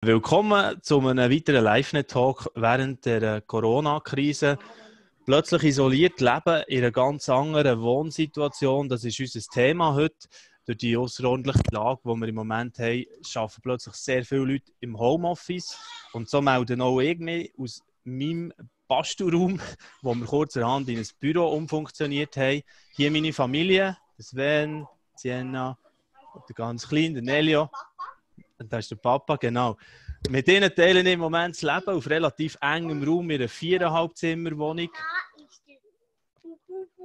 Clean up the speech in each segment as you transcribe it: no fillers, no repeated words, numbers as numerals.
Willkommen zu einem weiteren Live-Net-Talk während der Corona-Krise. Plötzlich isoliert leben in einer ganz anderen Wohnsituation, das ist unser Thema heute. Durch die außerordentliche Lage, die wir im Moment haben, arbeiten plötzlich sehr viele Leute im Homeoffice. Und so melden auch ich mich aus meinem Bastelraum, wo wir kurzerhand in ein Büro umfunktioniert haben. Hier meine Familie, Sven, Sienna, der ganz Kleine, der Nelio. Und das ist der Papa, genau. Mit ihnen teilen ich im Moment das Leben auf relativ engem Raum in einer 4,5 Zimmerwohnung.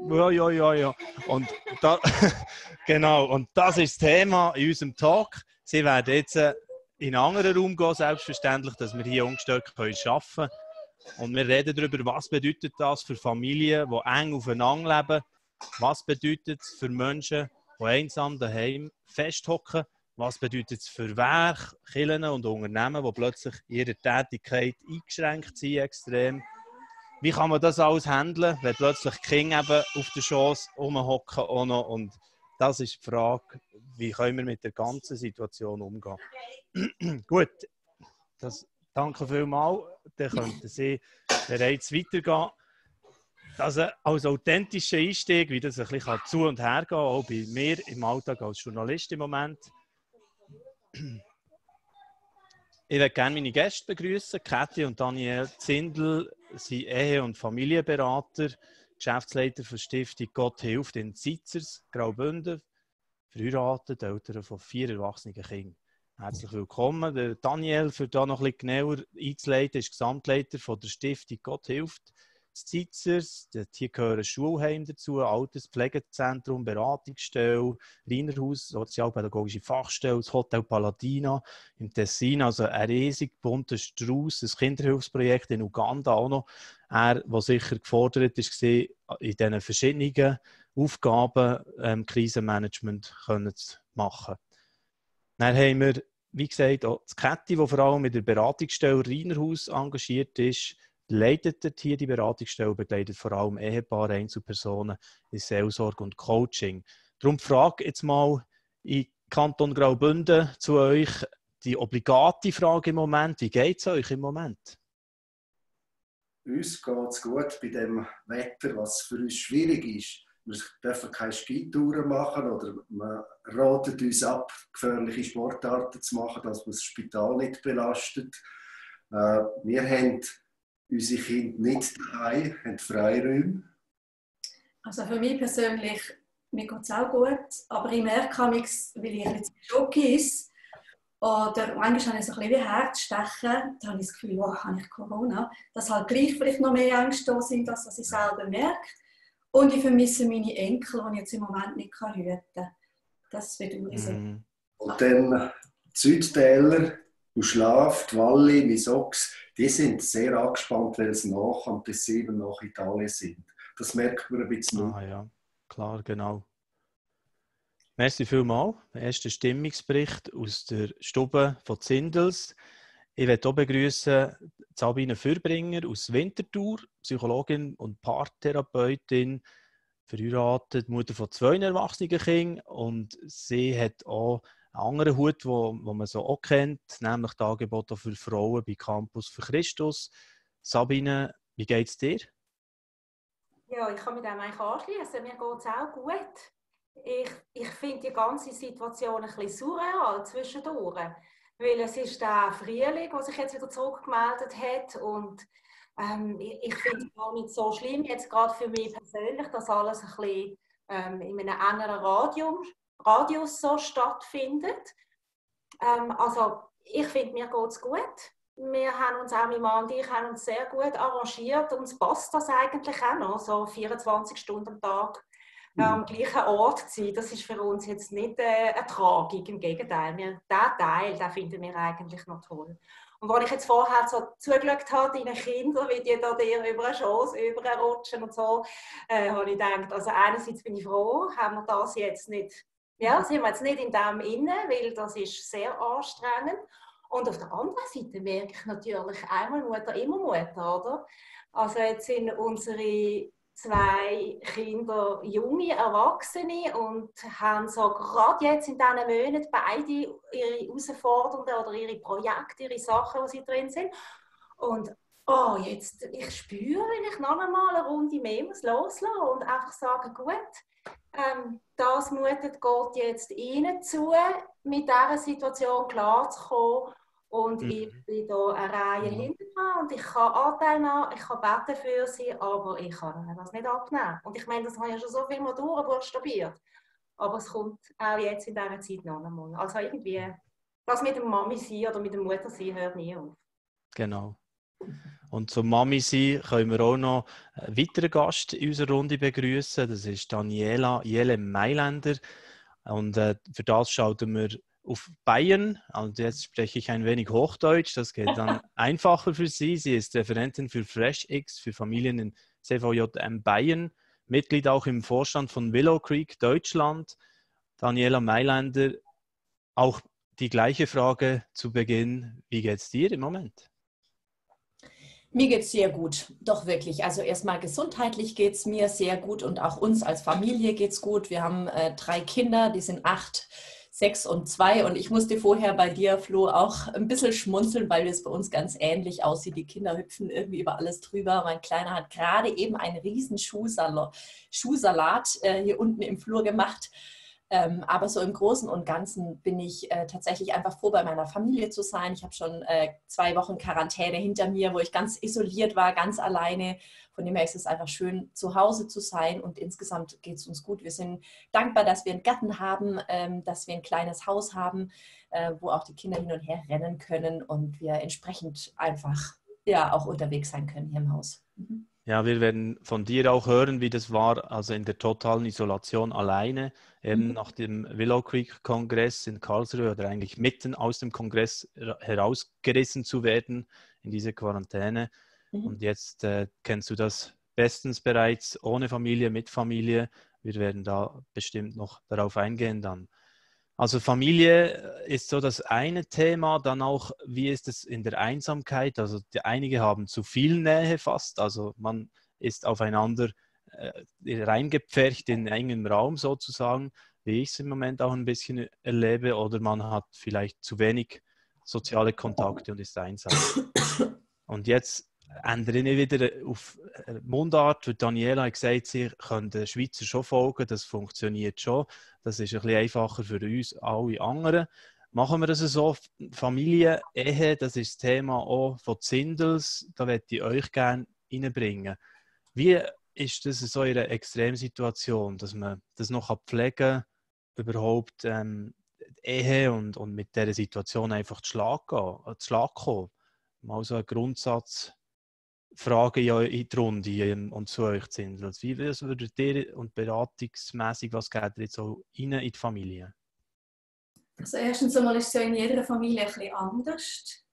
Ja. Und genau, und das ist das Thema in unserem Talk. Sie werden jetzt in einen anderen Raum gehen, selbstverständlich, dass wir hier ungestört arbeiten können. Und wir reden darüber, was bedeutet das für Familien, die eng aufeinander leben. Was bedeutet es für Menschen, die einsam daheim festhocken. Was bedeutet es für Werke, Kirchen und Unternehmen, die plötzlich ihre Tätigkeit eingeschränkt sind extrem? Wie kann man das alles handeln, wenn plötzlich die Kinder eben auf der Chance rumhocken auch noch? Und das ist die Frage, wie können wir mit der ganzen Situation umgehen? Gut, danke vielmals. Dann könnten Sie bereits weitergehen. Also als authentischer Einstieg, wie das ein bisschen zu und her gehen, auch bei mir im Alltag als Journalist im Moment. Ich möchte gerne meine Gäste begrüßen. Kathi und Daniel Zindel sind Ehe- und Familienberater, Geschäftsleiter der Stiftung Gott hilft in Zitzers, Graubünden, verheiratet, Eltern von 4 erwachsenen Kindern. Herzlich willkommen. Der Daniel, für da noch ein bisschen genauer einzuleiten, ist Gesamtleiter von der Stiftung Gott hilft Zitzers. Hier gehören Schulheim dazu, Alterspflegezentrum, Beratungsstelle, Reinerhaus, sozialpädagogische Fachstelle, das Hotel Paladina im Tessin, also ein riesig bunter Strauß, ein Kinderhilfsprojekt in Uganda auch noch. Der sicher gefordert war, in diesen verschiedenen Aufgaben Krisenmanagement zu machen. Dann haben wir, wie gesagt, auch die Kathi, die vor allem mit der Beratungsstelle Reinerhaus engagiert ist, leitet hier die Beratungsstelle, begleitet vor allem Ehepaare, Einzelpersonen in Seelsorge und Coaching. Darum frage jetzt mal in Kanton Graubünden zu euch die obligate Frage im Moment. Wie geht es euch im Moment? Uns geht es gut bei dem Wetter, was für uns schwierig ist. Wir dürfen keine Skitouren machen oder man ratet uns ab, gefährliche Sportarten zu machen, dass man das Spital nicht belastet. Wir haben unsere Kinder nicht daheim, haben Freiräume. Also für mich persönlich, mir geht es auch gut, aber ich merke, weil ich ein bisschen Schock ist, oder manchmal habe ich so ein bisschen wie Herzstechen, da habe ich das Gefühl, oh, habe ich Corona, dass halt gleich vielleicht noch mehr Ängste da sind, als dass ich selber merke. Und ich vermisse meine Enkel, die ich jetzt im Moment nicht hüten kann. Das bedauere ich sehr. Und dann die Südtäler, du Schlaf, die Walli, mein Ochs, die sind sehr angespannt, weil sie nach am Tessin nach Italien sind. Das merkt man ein bisschen. Ah ja, klar, genau. Merci vielmals. Erster Stimmungsbericht aus der Stube von Zindels. Ich möchte auch begrüßen Sabine Fürbringer aus Winterthur, Psychologin und Paartherapeutin, verheiratet, Mutter von 2 erwachsenen Kindern. Und sie hat auch einen anderen Hut, wo man so auch kennt, nämlich die Angebote für Frauen bei Campus für Christus. Sabine, wie geht es dir? Ja, ich kann mit dem eigentlich anschließen. Mir geht es auch gut. Ich finde die ganze Situation ein bisschen surreal zwischendurch. Weil es ist der Frühling, der sich jetzt wieder zurückgemeldet hat. Und ich finde es gar nicht so schlimm, jetzt gerade für mich persönlich, dass alles ein bisschen in einem engeren Radius so stattfindet. Also ich finde, mir geht es gut. Wir haben uns auch, mein Mann und ich, haben uns sehr gut arrangiert. Uns passt das eigentlich auch noch, so 24 Stunden am Tag am gleichen Ort zu sein. Das ist für uns jetzt nicht eine Tragik, im Gegenteil. Diesen Teil, den finden wir eigentlich noch toll. Und als ich jetzt vorher so zugeschaut habe, deinen Kindern, wie die da dir über eine Chance überrutschen und so, habe ich gedacht, also einerseits bin ich froh, haben wir das jetzt nicht, ja, sind wir jetzt nicht in dem inne, weil das ist sehr anstrengend. Und auf der anderen Seite merke ich natürlich, einmal Mutter, immer Mutter, oder? Also jetzt sind unsere 2 Kinder, junge Erwachsene, und haben so gerade jetzt in diesen Monaten beide ihre Herausforderungen oder ihre Projekte, ihre Sachen, wo sie drin sind. Und jetzt, ich spüre, wenn ich noch einmal eine Runde mehr muss loslassen und einfach sagen, gut, das mutet Gott jetzt ihnen zu, mit dieser Situation klarzukommen. Und ich bin hier eine Reihe hinter dran und ich kann Anteil nehmen, ich kann beten für sie, aber ich kann das nicht abnehmen. Und ich meine, das habe ich ja schon so viel mal durchbuchstabiert. Aber es kommt auch jetzt in dieser Zeit noch einmal. Also irgendwie, das mit dem Mami sein oder mit dem Mutter sein hört nie auf. Genau. Und zum Mami sein können wir auch noch einen weiteren Gast in unserer Runde begrüßen. Das ist Daniela Jelle Mailänder. Und für das schalten wir auf Bayern. Und jetzt spreche ich ein wenig Hochdeutsch. Das geht dann einfacher für Sie. Sie ist Referentin für FreshX für Familien in CVJM Bayern. Mitglied auch im Vorstand von Willow Creek Deutschland. Daniela Mailänder, auch die gleiche Frage zu Beginn. Wie geht es dir im Moment? Mir geht es sehr gut, doch wirklich. Also erstmal gesundheitlich geht es mir sehr gut und auch uns als Familie geht es gut. Wir haben 3 Kinder, die sind 8, 6 und 2 und ich musste vorher bei dir, Flo, auch ein bisschen schmunzeln, weil es bei uns ganz ähnlich aussieht. Die Kinder hüpfen irgendwie über alles drüber. Mein Kleiner hat gerade eben einen riesen Schuhsalat hier unten im Flur gemacht. Aber so im Großen und Ganzen bin ich tatsächlich einfach froh, bei meiner Familie zu sein. Ich habe schon 2 Wochen Quarantäne hinter mir, wo ich ganz isoliert war, ganz alleine. Von dem her ist es einfach schön, zu Hause zu sein und insgesamt geht es uns gut. Wir sind dankbar, dass wir einen Garten haben, dass wir ein kleines Haus haben, wo auch die Kinder hin und her rennen können und wir entsprechend einfach auch unterwegs sein können hier im Haus. Mhm. Ja, wir werden von dir auch hören, wie das war, also in der totalen Isolation alleine, eben nach dem Willow Creek Kongress in Karlsruhe oder eigentlich mitten aus dem Kongress herausgerissen zu werden in diese Quarantäne. Und jetzt kennst du das bestens bereits, ohne Familie, mit Familie. Wir werden da bestimmt noch darauf eingehen dann. Also Familie ist so das eine Thema, dann auch, wie ist es in der Einsamkeit? Also einige haben zu viel Nähe fast, also man ist aufeinander reingepfercht in engem Raum sozusagen, wie ich es im Moment auch ein bisschen erlebe, oder man hat vielleicht zu wenig soziale Kontakte und ist einsam. Und jetzt ändere ich wieder auf Mundart. Für Daniela hat gesagt, sie können den Schweizer schon folgen, das funktioniert schon. Das ist ein bisschen einfacher für uns alle anderen. Machen wir das so, Familie, Ehe, das ist das Thema auch von Zindels, da möchte ich euch gerne reinbringen. Wie ist das in so einer Extremsituation, dass man das noch pflegen kann, überhaupt die Ehe und mit dieser Situation einfach zu Schlag kommen? Mal so ein Grundsatz. Frage in die Runde und zu euch sind. Wie würdet ihr und beratungsmässig, was geht ihr jetzt so rein in die Familie? Also erstens einmal ist es ja in jeder Familie ein bisschen anders,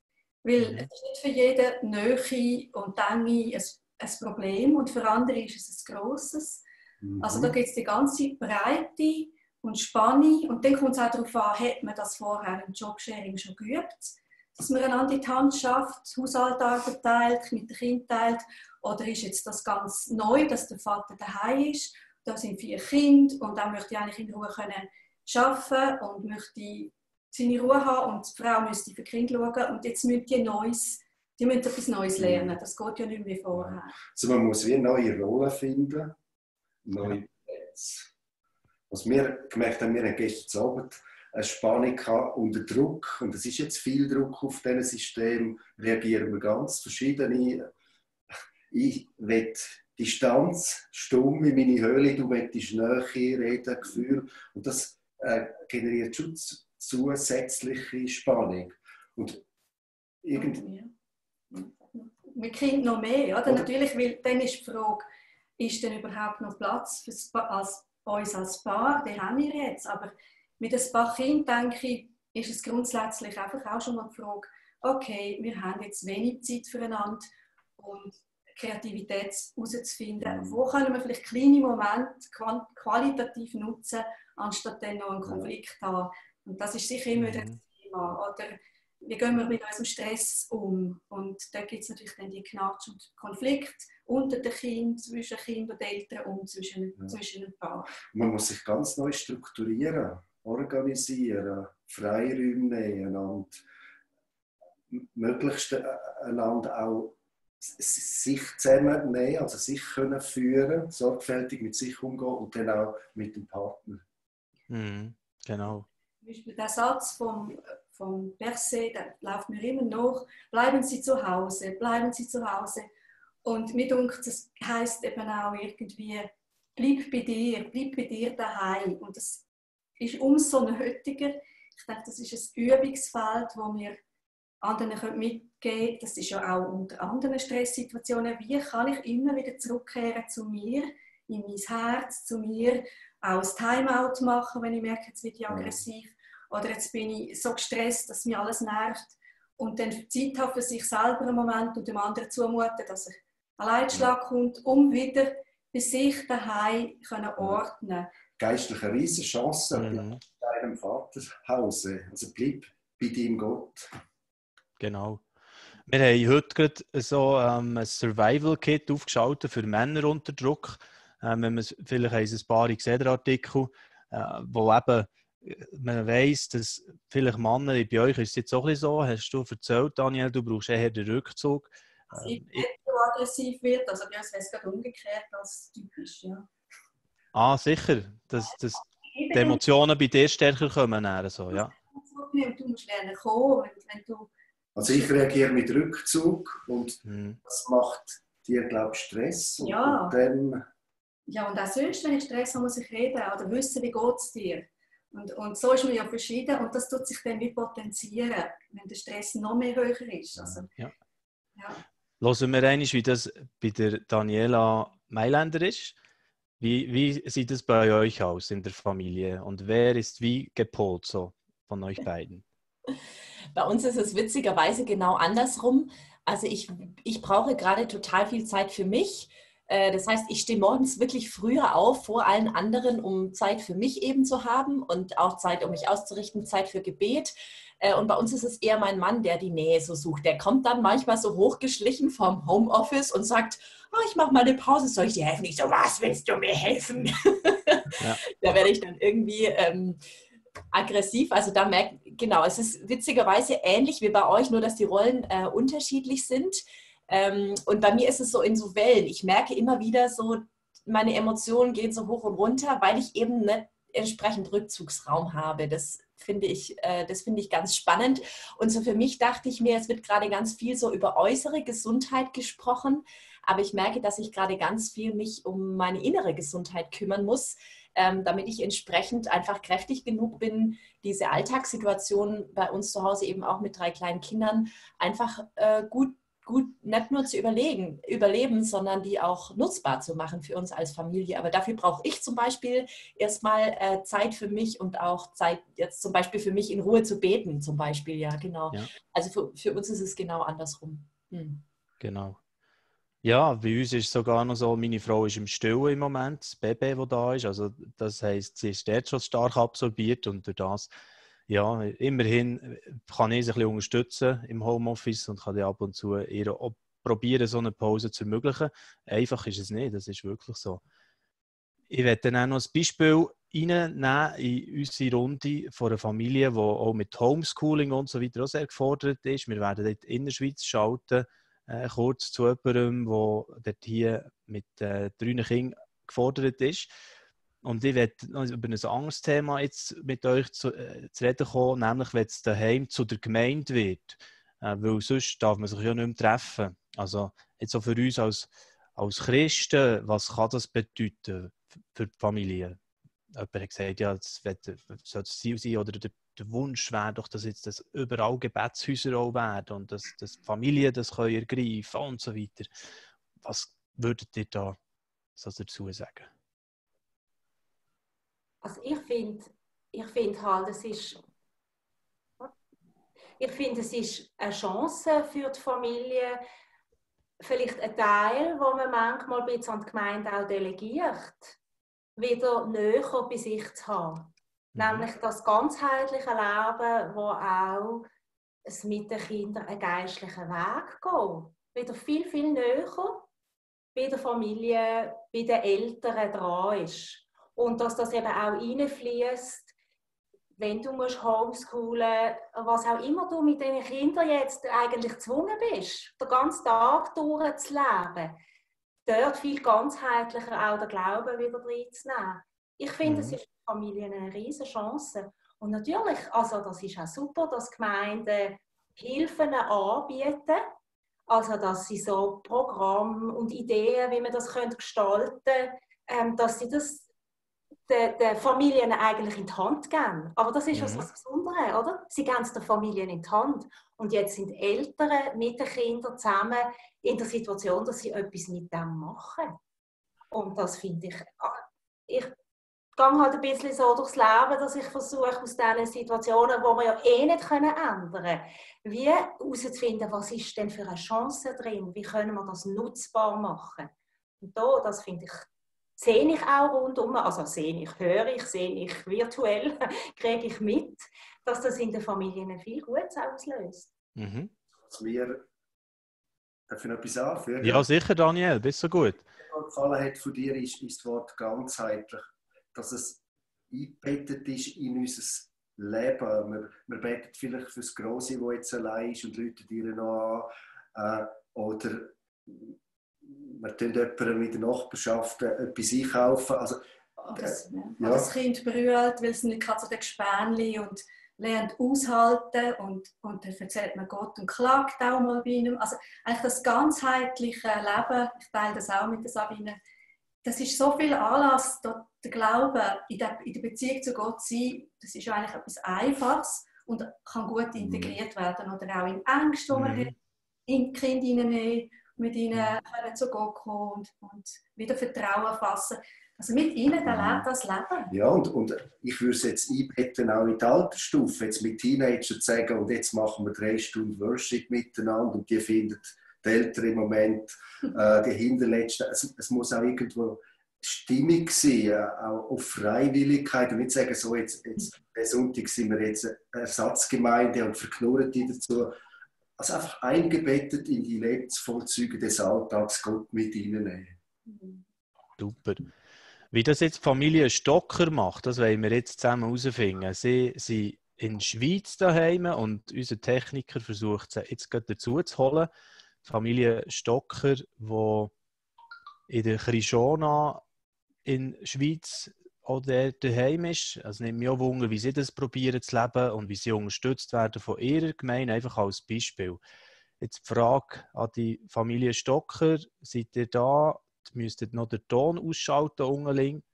weil es ist nicht für jeden Nähe und Enge ein Problem und für andere ist es ein grosses. Also da gibt es die ganze Breite und Spannung und dann kommt es auch darauf an, hat man das vorher im Jobsharing schon geübt, dass man einander in die Hand schafft, Haushaltsarbeit teilt, mit den Kindern teilt, oder ist jetzt das ganz neu, dass der Vater daheim ist, da sind 4 Kinder und er möchte eigentlich in Ruhe können arbeiten und möchte seine Ruhe haben und die Frau müsste für die Kinder schauen und jetzt müssen die müssen etwas Neues lernen, das geht ja nicht mehr wie vorher. Also man muss wie neue Rollen finden, neue Plätze. Was wir gemerkt haben, wir haben gestern Abend eine Spannung unter Druck und es ist jetzt viel Druck auf diesem System, reagieren wir ganz verschieden. Ich will Distanz, stumm in meine Höhle, du willst Nähe, Reden, Gefühl und das generiert schon zusätzliche Spannung. Und wir kriegen noch mehr, oder? Natürlich, weil dann ist die Frage, ist denn überhaupt noch Platz für uns als Paar? Den haben wir jetzt, aber mit ein paar Kindern, denke ich, ist es grundsätzlich einfach auch schon mal die Frage, okay, wir haben jetzt wenig Zeit füreinander und Kreativität herauszufinden, wo können wir vielleicht kleine Momente qualitativ nutzen, anstatt dann noch einen Konflikt zu haben. Und das ist sicher immer das Thema. Oder wie gehen wir mit unserem Stress um? Und da gibt es natürlich dann die Knatsch und Konflikte unter den Kindern, zwischen Kindern und Eltern und zwischen den Paaren. Man muss sich ganz neu strukturieren, organisieren, Freiräume nehmen und möglichst einander auch sich zusammennehmen, also sich können führen, sorgfältig mit sich umgehen und dann auch mit dem Partner. Genau. Zum Beispiel der Satz vom Berset, der läuft mir immer nach, bleiben Sie zu Hause, bleiben Sie zu Hause. Und mir denkt, das heisst eben auch irgendwie, bleib bei dir daheim. Und das ist umso nötiger. Ich denke, das ist ein Übungsfeld, wo wir anderen mitgeben können. Das ist ja auch unter anderen Stresssituationen. Wie kann ich immer wieder zurückkehren zu mir, in mein Herz, zu mir, auch ein Timeout machen, wenn ich merke, jetzt werde ich aggressiv. Oder jetzt bin ich so gestresst, dass mich alles nervt. Und dann Zeit habe für sich selber einen Moment und dem anderen zumuten, dass er ein Leitschlag kommt, um wieder bei sich daheim ordnen können. Geistliche Riesenchance, bleib bei deinem Vaterhause. Also bleib bei deinem Gott. Genau. Wir haben heute gerade so ein Survival-Kit aufgeschaltet für Männer unter Druck. Vielleicht haben Sie ein paar gesehen, den Artikel, wo eben man weiss, dass vielleicht Männer, bei euch ist es jetzt auch ein bisschen so, hast du erzählt, Daniel, du brauchst eher den Rückzug. Also ich nicht so aggressiv wird, also bei uns wäre es gerade umgekehrt als typisch, ja. Sicher, dass die Emotionen bei dir stärker kommen. So, ja. Du musst lernen kommen, wenn du... Also ich reagiere mit Rückzug und das macht dir, glaube ich, Stress. Ja. Und dann... Ja, und auch sonst, wenn ich Stress habe, muss ich reden oder wissen, wie geht es dir. Und so ist man ja verschieden und das tut sich dann wie potenzieren, wenn der Stress noch mehr höher ist. Also, ja. Ja. Hören wir einmal, wie das bei der Daniela Mailänder ist. Wie sieht es bei euch aus in der Familie und wer ist wie gepolt so von euch beiden? Bei uns ist es witzigerweise genau andersrum. Also ich brauche gerade total viel Zeit für mich. Das heißt, ich stehe morgens wirklich früher auf vor allen anderen, um Zeit für mich eben zu haben und auch Zeit, um mich auszurichten, Zeit für Gebet. Und bei uns ist es eher mein Mann, der die Nähe so sucht. Der kommt dann manchmal so hochgeschlichen vom Homeoffice und sagt, ich mache mal eine Pause, soll ich dir helfen? Ich so, was willst du mir helfen? Ja. Da werde ich dann irgendwie aggressiv. Also da genau, es ist witzigerweise ähnlich wie bei euch, nur dass die Rollen unterschiedlich sind. Und bei mir ist es so in so Wellen. Ich merke immer wieder so, meine Emotionen gehen so hoch und runter, weil ich eben nicht entsprechend Rückzugsraum habe. Das finde ich ganz spannend. Und so für mich dachte ich mir, es wird gerade ganz viel so über äußere Gesundheit gesprochen, aber ich merke, dass ich gerade ganz viel mich um meine innere Gesundheit kümmern muss, damit ich entsprechend einfach kräftig genug bin, diese Alltagssituation bei uns zu Hause eben auch mit 3 kleinen Kindern einfach gut nicht nur zu überleben, sondern die auch nutzbar zu machen für uns als Familie. Aber dafür brauche ich zum Beispiel erstmal Zeit für mich und auch Zeit jetzt zum Beispiel für mich in Ruhe zu beten zum Beispiel, ja genau. Ja. Also für uns ist es genau andersrum. Genau. Ja, bei uns ist es sogar noch so, meine Frau ist im Stillen im Moment, das Baby, das da ist. Also das heisst, sie ist dort schon stark absorbiert und durch das, ja, immerhin kann ich sie ein bisschen unterstützen im Homeoffice und kann ab und zu ihr auch probieren, so eine Pause zu ermöglichen. Einfach ist es nicht, das ist wirklich so. Ich werde dann auch noch ein Beispiel reinnehmen in unsere Runde von einer Familie, die auch mit Homeschooling und so weiter auch sehr gefordert ist. Wir werden dort in der Schweiz schalten, kurz zu jemandem, der dort hier mit 3 Kindern gefordert ist. Und ich werde über ein anderes Thema jetzt mit euch zu reden kommen, nämlich wenn es daheim zu der Gemeinde wird. Weil sonst darf man sich ja nicht mehr treffen. Also jetzt auch für uns als Christen, was kann das bedeuten für die Familie? Jemand hat gesagt, ja, das soll das Ziel sein oder der Wunsch wäre doch, dass jetzt das überall Gebetshäuser auch werden und dass Familien das können ergreifen und so weiter. Was würdet ihr da so dazu sagen? Also ich finde halt, es ist eine Chance für die Familie, vielleicht ein Teil, wo man manchmal ein bisschen an die Gemeinde auch delegiert, wieder näher bei sich zu haben. Nämlich das ganzheitliche Leben, das auch es mit den Kindern einen geistlichen Weg gehen. Wieder viel, viel näher bei der Familie, bei den Eltern dran ist. Und dass das eben auch reinfließt, wenn du homeschoolen musst, was auch immer du mit deinen Kindern jetzt eigentlich gezwungen bist, den ganzen Tag durchzuleben, dort viel ganzheitlicher auch den Glauben wieder reinzunehmen. Ich finde, es ist für Familien eine riesige Chance. Und natürlich, also das ist auch super, dass Gemeinden Hilfen anbieten, also dass sie so Programme und Ideen, wie man das gestalten könnte, dass sie das den Familien eigentlich in die Hand geben. Aber das ist was Besonderes, oder? Sie geben es den Familien in die Hand. Und jetzt sind Eltern mit den Kindern zusammen in der Situation, dass sie etwas mit dem machen. Und das finde ich gehe halt ein bisschen so durchs Leben, dass ich versuche, aus diesen Situationen, die wir ja nicht ändern können, wie herauszufinden, was ist denn für eine Chance drin, wie können wir das nutzbar machen. Und da, das finde ich, sehe ich auch rundum, also höre ich virtuell, kriege ich mit, dass das in den Familien viel Gutes auslöst. Darf ich noch etwas anfügen? Ja, sicher, Daniel, bist du gut. Was gefallen hat von dir, ist das Wort ganzheitlich. Dass es eingebettet ist in unser Leben. Wir beten vielleicht für das Grosse, das jetzt allein ist und läuten ihr noch an. Oder wir tun jemandem in der Nachbarschaft etwas einkaufen. Also, das Kind brüllt, weil es nicht zu den Gespänli und lernt aushalten und dann erzählt man Gott und klagt auch mal bei ihm. Also eigentlich das ganzheitliche Leben, ich teile das auch mit der Sabine, das ist so viel Anlass, der Glaube in der Beziehung zu Gott zu sein, das ist eigentlich etwas Einfaches und kann gut integriert werden. Oder auch in Ängsten, die man hat, in die Kinder hineinnehmen, mit ihnen zu Gott kommen und wieder Vertrauen fassen. Also mit ihnen erlebt das Leben. Ja, und ich würde es jetzt einbetten, auch in die Altersstufe, jetzt mit Teenagern zu sagen, und jetzt machen wir 3 Stunden Worship miteinander und die finden die Eltern im Moment, die Hinterletzten. Es muss auch irgendwo stimmig sein, auch auf Freiwilligkeit und nicht sagen, so jetzt den Sonntag sind wir jetzt eine Ersatzgemeinde und verknurren die dazu. Also einfach eingebettet in die Lebensvollzüge des Alltags Gott mit ihnen. Super. Wie das jetzt die Familie Stocker macht, das wollen wir jetzt zusammen herausfinden. Sie sind in der Schweiz daheim und unser Techniker versucht, sie jetzt gerade dazu zu holen. Die Familie Stocker, die in der Krishona in der Schweiz oder daheim ist. Also nimmt mich auch Wunder, wie sie das probieren zu leben und wie sie unterstützt werden von ihrer Gemeinde, einfach als Beispiel. Jetzt die Frage an die Familie Stocker, seid ihr da? Ihr müsstet noch den Ton ausschalten, unten links,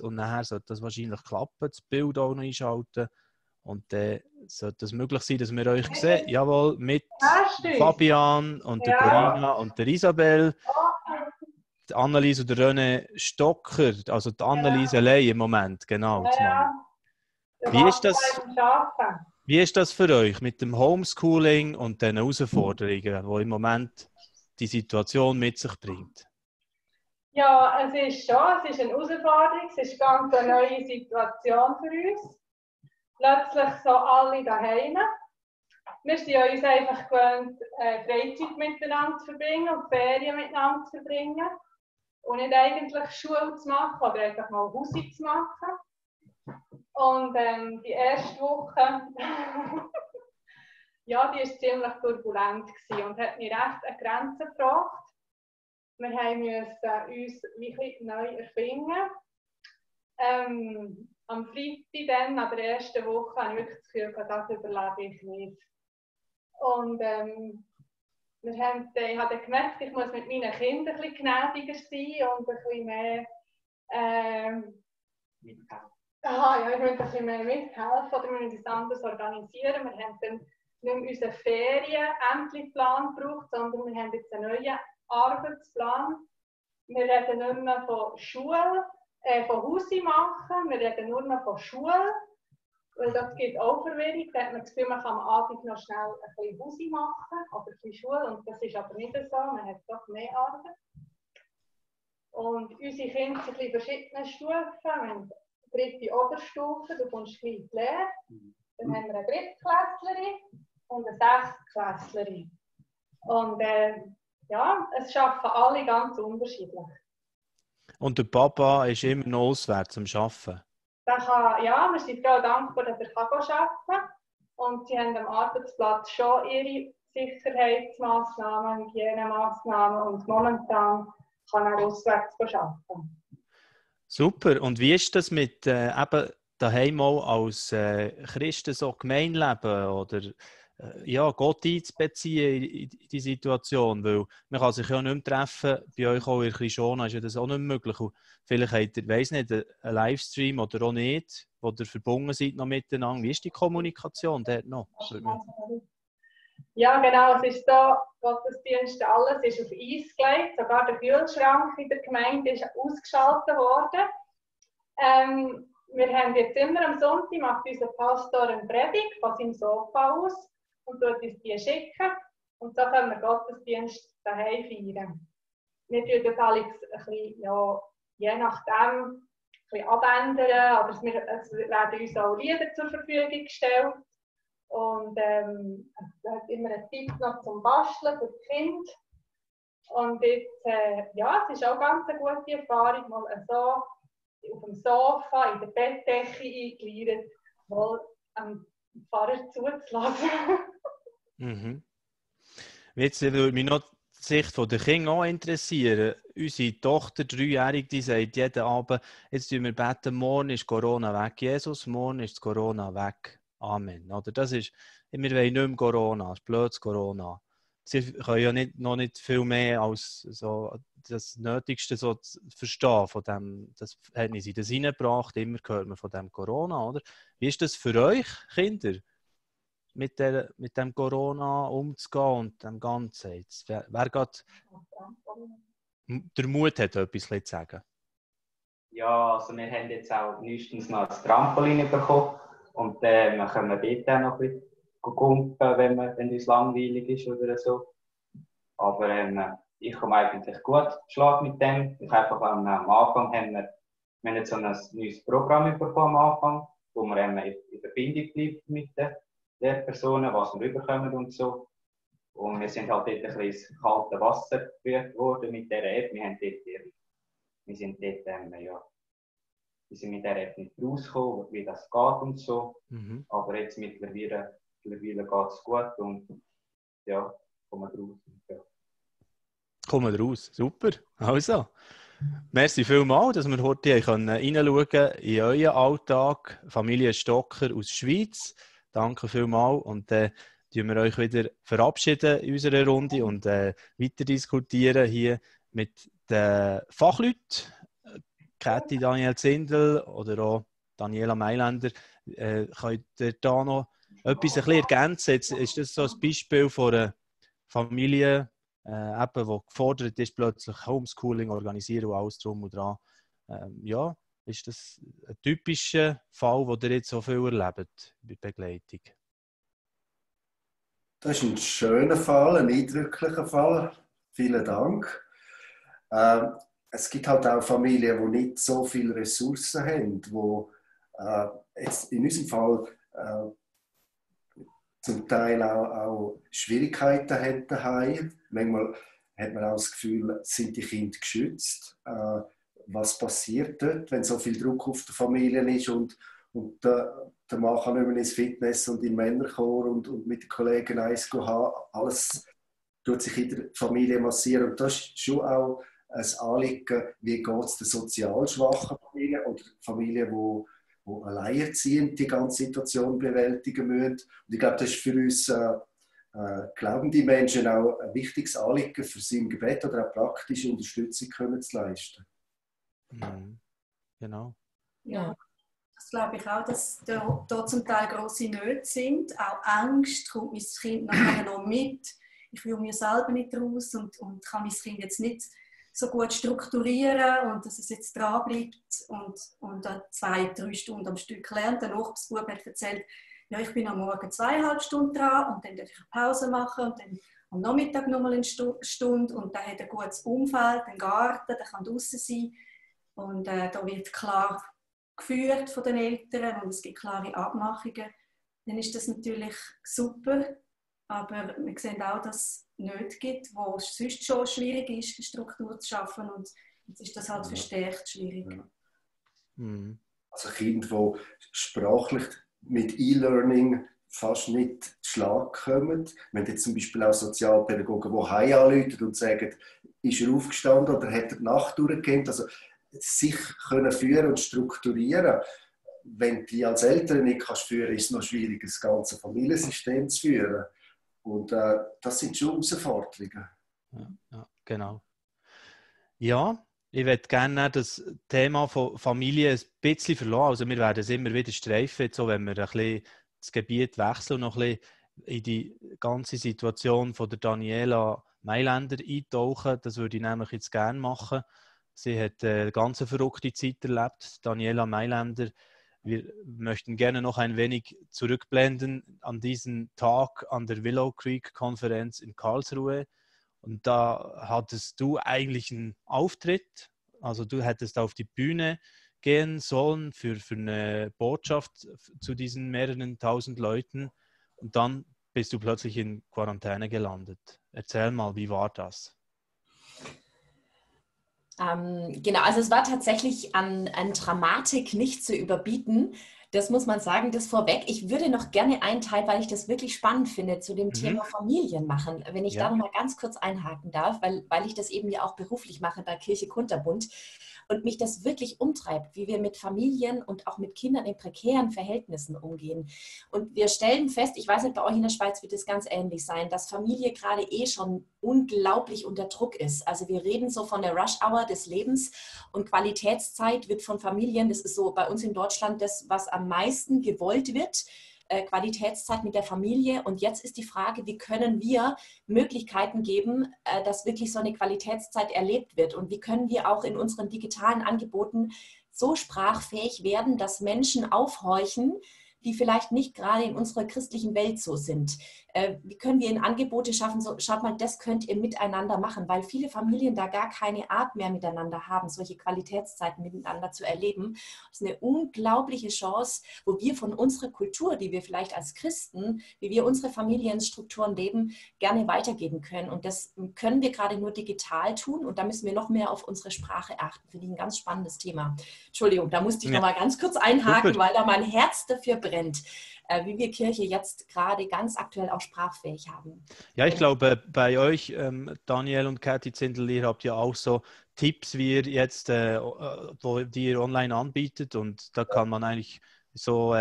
und nachher sollte das wahrscheinlich klappen, das Bild auch noch einschalten. Und dann sollte es möglich sein, dass wir euch sehen. Jawohl, mit Fabian und der Corinna und der Isabel. Die Anneliese und der René Stocker, also die Anneliese allein im Moment, genau. Wie ist das für euch mit dem Homeschooling und den Herausforderungen, die im Moment die Situation mit sich bringt? Ja, es ist eine Herausforderung, es ist ganz eine neue Situation für uns. Plötzlich so alle daheim. Wir sind uns einfach gewöhnt, Freizeit miteinander zu verbringen und Ferien miteinander zu verbringen. Und nicht eigentlich Schule zu machen oder einfach mal Hausi zu machen. Und die erste Woche, ja, die war ziemlich turbulent und hat mich recht an Grenzen gebracht. Wir mussten uns wirklich neu erfinden. Am Freitag, dann, an der ersten Woche, habe ich wirklich das Gefühl, das überlebe ich nicht. Und ich habe gemerkt, ich muss mit meinen Kindern ein bisschen gnädiger sein und ein bisschen mehr ich möchte ein bisschen mehr mithelfen oder wir müssen es anders organisieren. Wir haben dann nicht mehr unseren Ferien-Plan gebraucht, sondern wir haben jetzt einen neuen Arbeitsplan. Wir reden nicht mehr von Schule, von Hausi machen, wir reden nur noch von Schule. Weil das gibt auch Verwirrung. Da hat man das Gefühl, man kann am Abend noch schnell ein bisschen Hausi machen oder ein bisschen Schule. Und das ist aber nicht so, man hat doch mehr Arbeit. Und unsere Kinder sind in verschiedenen Stufen. Wir haben die 3. Oberstufe, du kommst gleich in die Lehre. Dann haben wir eine Drittklässlerin und eine Sechstklässlerin. Und ja, es schaffen alle ganz unterschiedlich. Und der Papa ist immer noch auswärts am Arbeiten? Ja, wir sind auch dankbar, dass er arbeiten kann. Und sie haben am Arbeitsplatz schon ihre Sicherheitsmaßnahmen, Hygienemaßnahmen und momentan kann er auswärts arbeiten. Super. Und wie ist das mit eben daheim auch als Christen so Gemeinleben oder ja, Gott einzubeziehen in die Situation? Weil man kann sich ja nicht mehr treffen. Bei euch auch in Krishona ist ja das auch nicht möglich. Und vielleicht habt ihr, weiss nicht, einen Livestream oder auch nicht, wo ihr verbunden seid noch miteinander. Wie ist die Kommunikation dort noch? Ja, genau. Es ist so, Gottesdienst, alles ist auf Eis gelegt. Sogar der Kühlschrank in der Gemeinde ist ausgeschaltet worden. Wir haben jetzt immer am Sonntag, macht unser Pastor eine Predigt von seinem Sofa aus und tut uns die schicken. Und so können wir Gottesdienst daheim feiern. Wir tun das alles ein bisschen, ja, je nachdem ein bisschen abändern, aber es werden uns auch Lieder zur Verfügung gestellt. Und es hat immer eine Zeit noch zum Basteln für die Kinder. Und jetzt, ja, es ist auch ganz eine gute Erfahrung, mal so auf dem Sofa, in der Bettdecke eingegliedert, mal am Pfarrer zuzulassen. Mhm. Jetzt würde mich noch die Sicht der Kinder auch interessieren. Unsere Tochter, 3-jährig, die sagt jeden Abend, jetzt beten wir beten, morgen ist Corona weg, Jesus, morgen ist Corona weg. Amen. Oder das ist, wir wollen nicht mehr Corona, das ist blödes Corona. Sie können ja noch nicht viel mehr als so das Nötigste so zu verstehen von dem, das hat sie das reingebracht, immer hört man von dem Corona, oder? Wie ist das für euch, Kinder, mit dem Corona umzugehen und dem Ganzen? Jetzt, wer gerade der Mut hat, etwas zu sagen? Ja, also wir haben jetzt auch nächstens noch ein Trampolin bekommen und wir können dort auch noch ein bisschen kumpen, wenn uns langweilig ist oder so. Aber ich komme eigentlich gut Schlag mit dem. Ich einfach am Anfang haben wir jetzt so ein neues Programm bekommen am Anfang, wo wir in Verbindung bleiben mit den Lehrpersonen, was wir rüberkommen und so. Und wir sind halt dort ein bisschen ins kalte Wasser geführt worden mit dieser App. Wir sind mit dieser App nicht rausgekommen, wie das geht und so. Mhm. Aber jetzt mittlerweile geht es gut und ja, kommen wir raus. Ja. Kommen raus, super. Also, merci vielmals, dass wir heute reinschauen können in euren Alltag. Familie Stocker aus der Schweiz. Danke vielmals. Und dann verabschieden wir euch wieder verabschieden in unserer Runde und weiter diskutieren hier mit den Fachleuten. Kathi Daniel Zindel oder auch Daniela Mailänder. Könnt ihr da noch etwas ein bisschen ergänzen? Jetzt ist das so ein Beispiel von einer Familie, die gefordert ist, plötzlich Homeschooling organisieren und alles drum und dran. Ja, ist das ein typischer Fall, den ihr jetzt so viel erlebt bei Begleitung? Das ist ein schöner Fall, ein eindrücklicher Fall. Vielen Dank. Es gibt halt auch Familien, die nicht so viele Ressourcen haben, die jetzt in unserem Fall zum Teil auch Schwierigkeiten haben daheim. Manchmal hat man auch das Gefühl, sind die Kinder geschützt? Was passiert dort, wenn so viel Druck auf die Familien ist und der Mann kann nicht mehr ins Fitness und in den Männerchor und mit den Kollegen eins haben. Alles tut sich in der Familie massieren. Und das ist schon auch ein Anliegen, wie geht es den sozial schwachen Familien oder Familien, die alleinerziehend die ganze Situation bewältigen müssen. Und ich glaube, das ist für uns glaubende Menschen auch ein wichtiges Anliegen, für sie im Gebet oder auch praktische Unterstützung können zu leisten. Mhm. Genau. Ja, das glaube ich auch, dass da zum Teil grosse Nöte sind. Auch Angst, kommt mein Kind nachher noch mit. Ich will mir selber nicht raus und kann mein Kind jetzt nicht so gut strukturieren und dass es jetzt dranbleibt und 2-3 Stunden am Stück lernt. Der Nachbarsbub hat erzählt, ja, ich bin am Morgen 2,5 Stunden dran und dann darf ich eine Pause machen und dann am Nachmittag nochmal eine Stunde und dann hat er ein gutes Umfeld, einen Garten, der kann draußen sein und da wird klar geführt von den Eltern und es gibt klare Abmachungen dann ist das natürlich super. Aber wir sehen auch, dass es nicht gibt, wo es sonst schon schwierig ist, eine Struktur zu schaffen. Und jetzt ist das halt verstärkt schwierig. Ja. Mhm. Also Kinder, die sprachlich mit E-Learning fast nicht zu Schlag kommen. Wir haben jetzt zum Beispiel auch Sozialpädagogen, die heim anrufen und sagen, ist er aufgestanden oder hat er die Nacht durchgehend? Also sich können führen und strukturieren. Wenn du die als Eltern nicht kannst führen, ist es noch schwierig, das ganze Familiensystem zu führen. Und das sind schon Herausforderungen. Ja, genau. Ja, ich würde gerne das Thema von Familie ein bisschen verlassen. Also wir werden es immer wieder streifen, so wenn wir ein bisschen das Gebiet wechseln und noch ein bisschen in die ganze Situation von der Daniela Mailänder eintauchen. Das würde ich nämlich jetzt gerne machen. Sie hat eine ganz verrückte Zeit erlebt, Daniela Mailänder. Wir möchten gerne noch ein wenig zurückblenden an diesen Tag an der Willow Creek Konferenz in Karlsruhe. Und da hattest du eigentlich einen Auftritt, also du hättest auf die Bühne gehen sollen für eine Botschaft zu diesen mehreren tausend Leuten und dann bist du plötzlich in Quarantäne gelandet. Erzähl mal, wie war das? Genau, also es war tatsächlich an Dramatik nicht zu überbieten. Das muss man sagen, das vorweg. Ich würde noch gerne einen Teil, weil ich das wirklich spannend finde, zu dem Thema Familien machen, wenn ich da noch mal ganz kurz einhaken darf, weil ich das eben ja auch beruflich mache bei Kirche Kunterbund und mich das wirklich umtreibt, wie wir mit Familien und auch mit Kindern in prekären Verhältnissen umgehen. Und wir stellen fest, ich weiß nicht, bei euch in der Schweiz wird es ganz ähnlich sein, dass Familie gerade schon unglaublich unter Druck ist. Also wir reden so von der Rush-Hour des Lebens und Qualitätszeit wird von Familien, das ist so bei uns in Deutschland das, was am meisten gewollt wird, Qualitätszeit mit der Familie. Und jetzt ist die Frage, wie können wir Möglichkeiten geben, dass wirklich so eine Qualitätszeit erlebt wird? Und wie können wir auch in unseren digitalen Angeboten so sprachfähig werden, dass Menschen aufhorchen, die vielleicht nicht gerade in unserer christlichen Welt so sind. Wie können wir in Angebote schaffen, so, schaut mal, das könnt ihr miteinander machen, weil viele Familien da gar keine Art mehr miteinander haben, solche Qualitätszeiten miteinander zu erleben. Das ist eine unglaubliche Chance, wo wir von unserer Kultur, die wir vielleicht als Christen, wie wir unsere Familienstrukturen leben, gerne weitergeben können. Und das können wir gerade nur digital tun und da müssen wir noch mehr auf unsere Sprache achten. Finde ich ein ganz spannendes Thema. Entschuldigung, da musste ich noch mal ganz kurz einhaken, Super. weil da mein Herz dafür brennt, wie wir Kirche jetzt gerade ganz aktuell auch sprachfähig haben. Ja, ich glaube, bei euch, Daniel und Kathi Zindel, ihr habt ja auch so Tipps, wie ihr jetzt, die ihr online anbietet und da kann man eigentlich so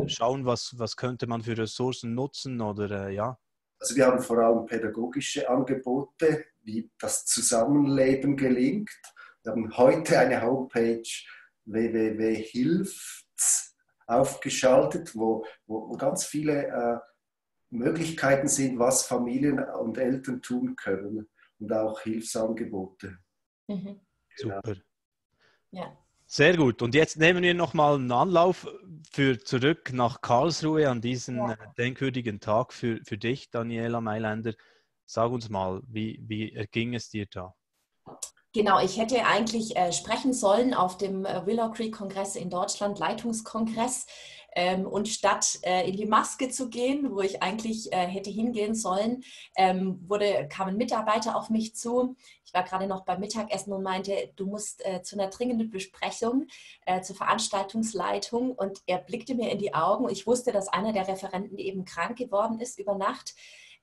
schauen, was könnte man für Ressourcen nutzen oder ja. Also wir haben vor allem pädagogische Angebote, wie das Zusammenleben gelingt. Wir haben heute eine Homepage www.hilft aufgeschaltet, wo ganz viele Möglichkeiten sind, was Familien und Eltern tun können und auch Hilfsangebote. Mhm. Super. Ja. Sehr gut. Und jetzt nehmen wir nochmal einen Anlauf für zurück nach Karlsruhe an diesen denkwürdigen Tag für dich, Daniela Mailänder. Sag uns mal, wie erging es dir da? Genau, ich hätte eigentlich sprechen sollen auf dem Willow Creek Kongress in Deutschland, Leitungskongress. Und statt in die Maske zu gehen, wo ich eigentlich hätte hingehen sollen, kam ein Mitarbeiter auf mich zu. Ich war gerade noch beim Mittagessen und meinte, du musst zu einer dringenden Besprechung, zur Veranstaltungsleitung. Und er blickte mir in die Augen. Ich wusste, dass einer der Referenten eben krank geworden ist über Nacht.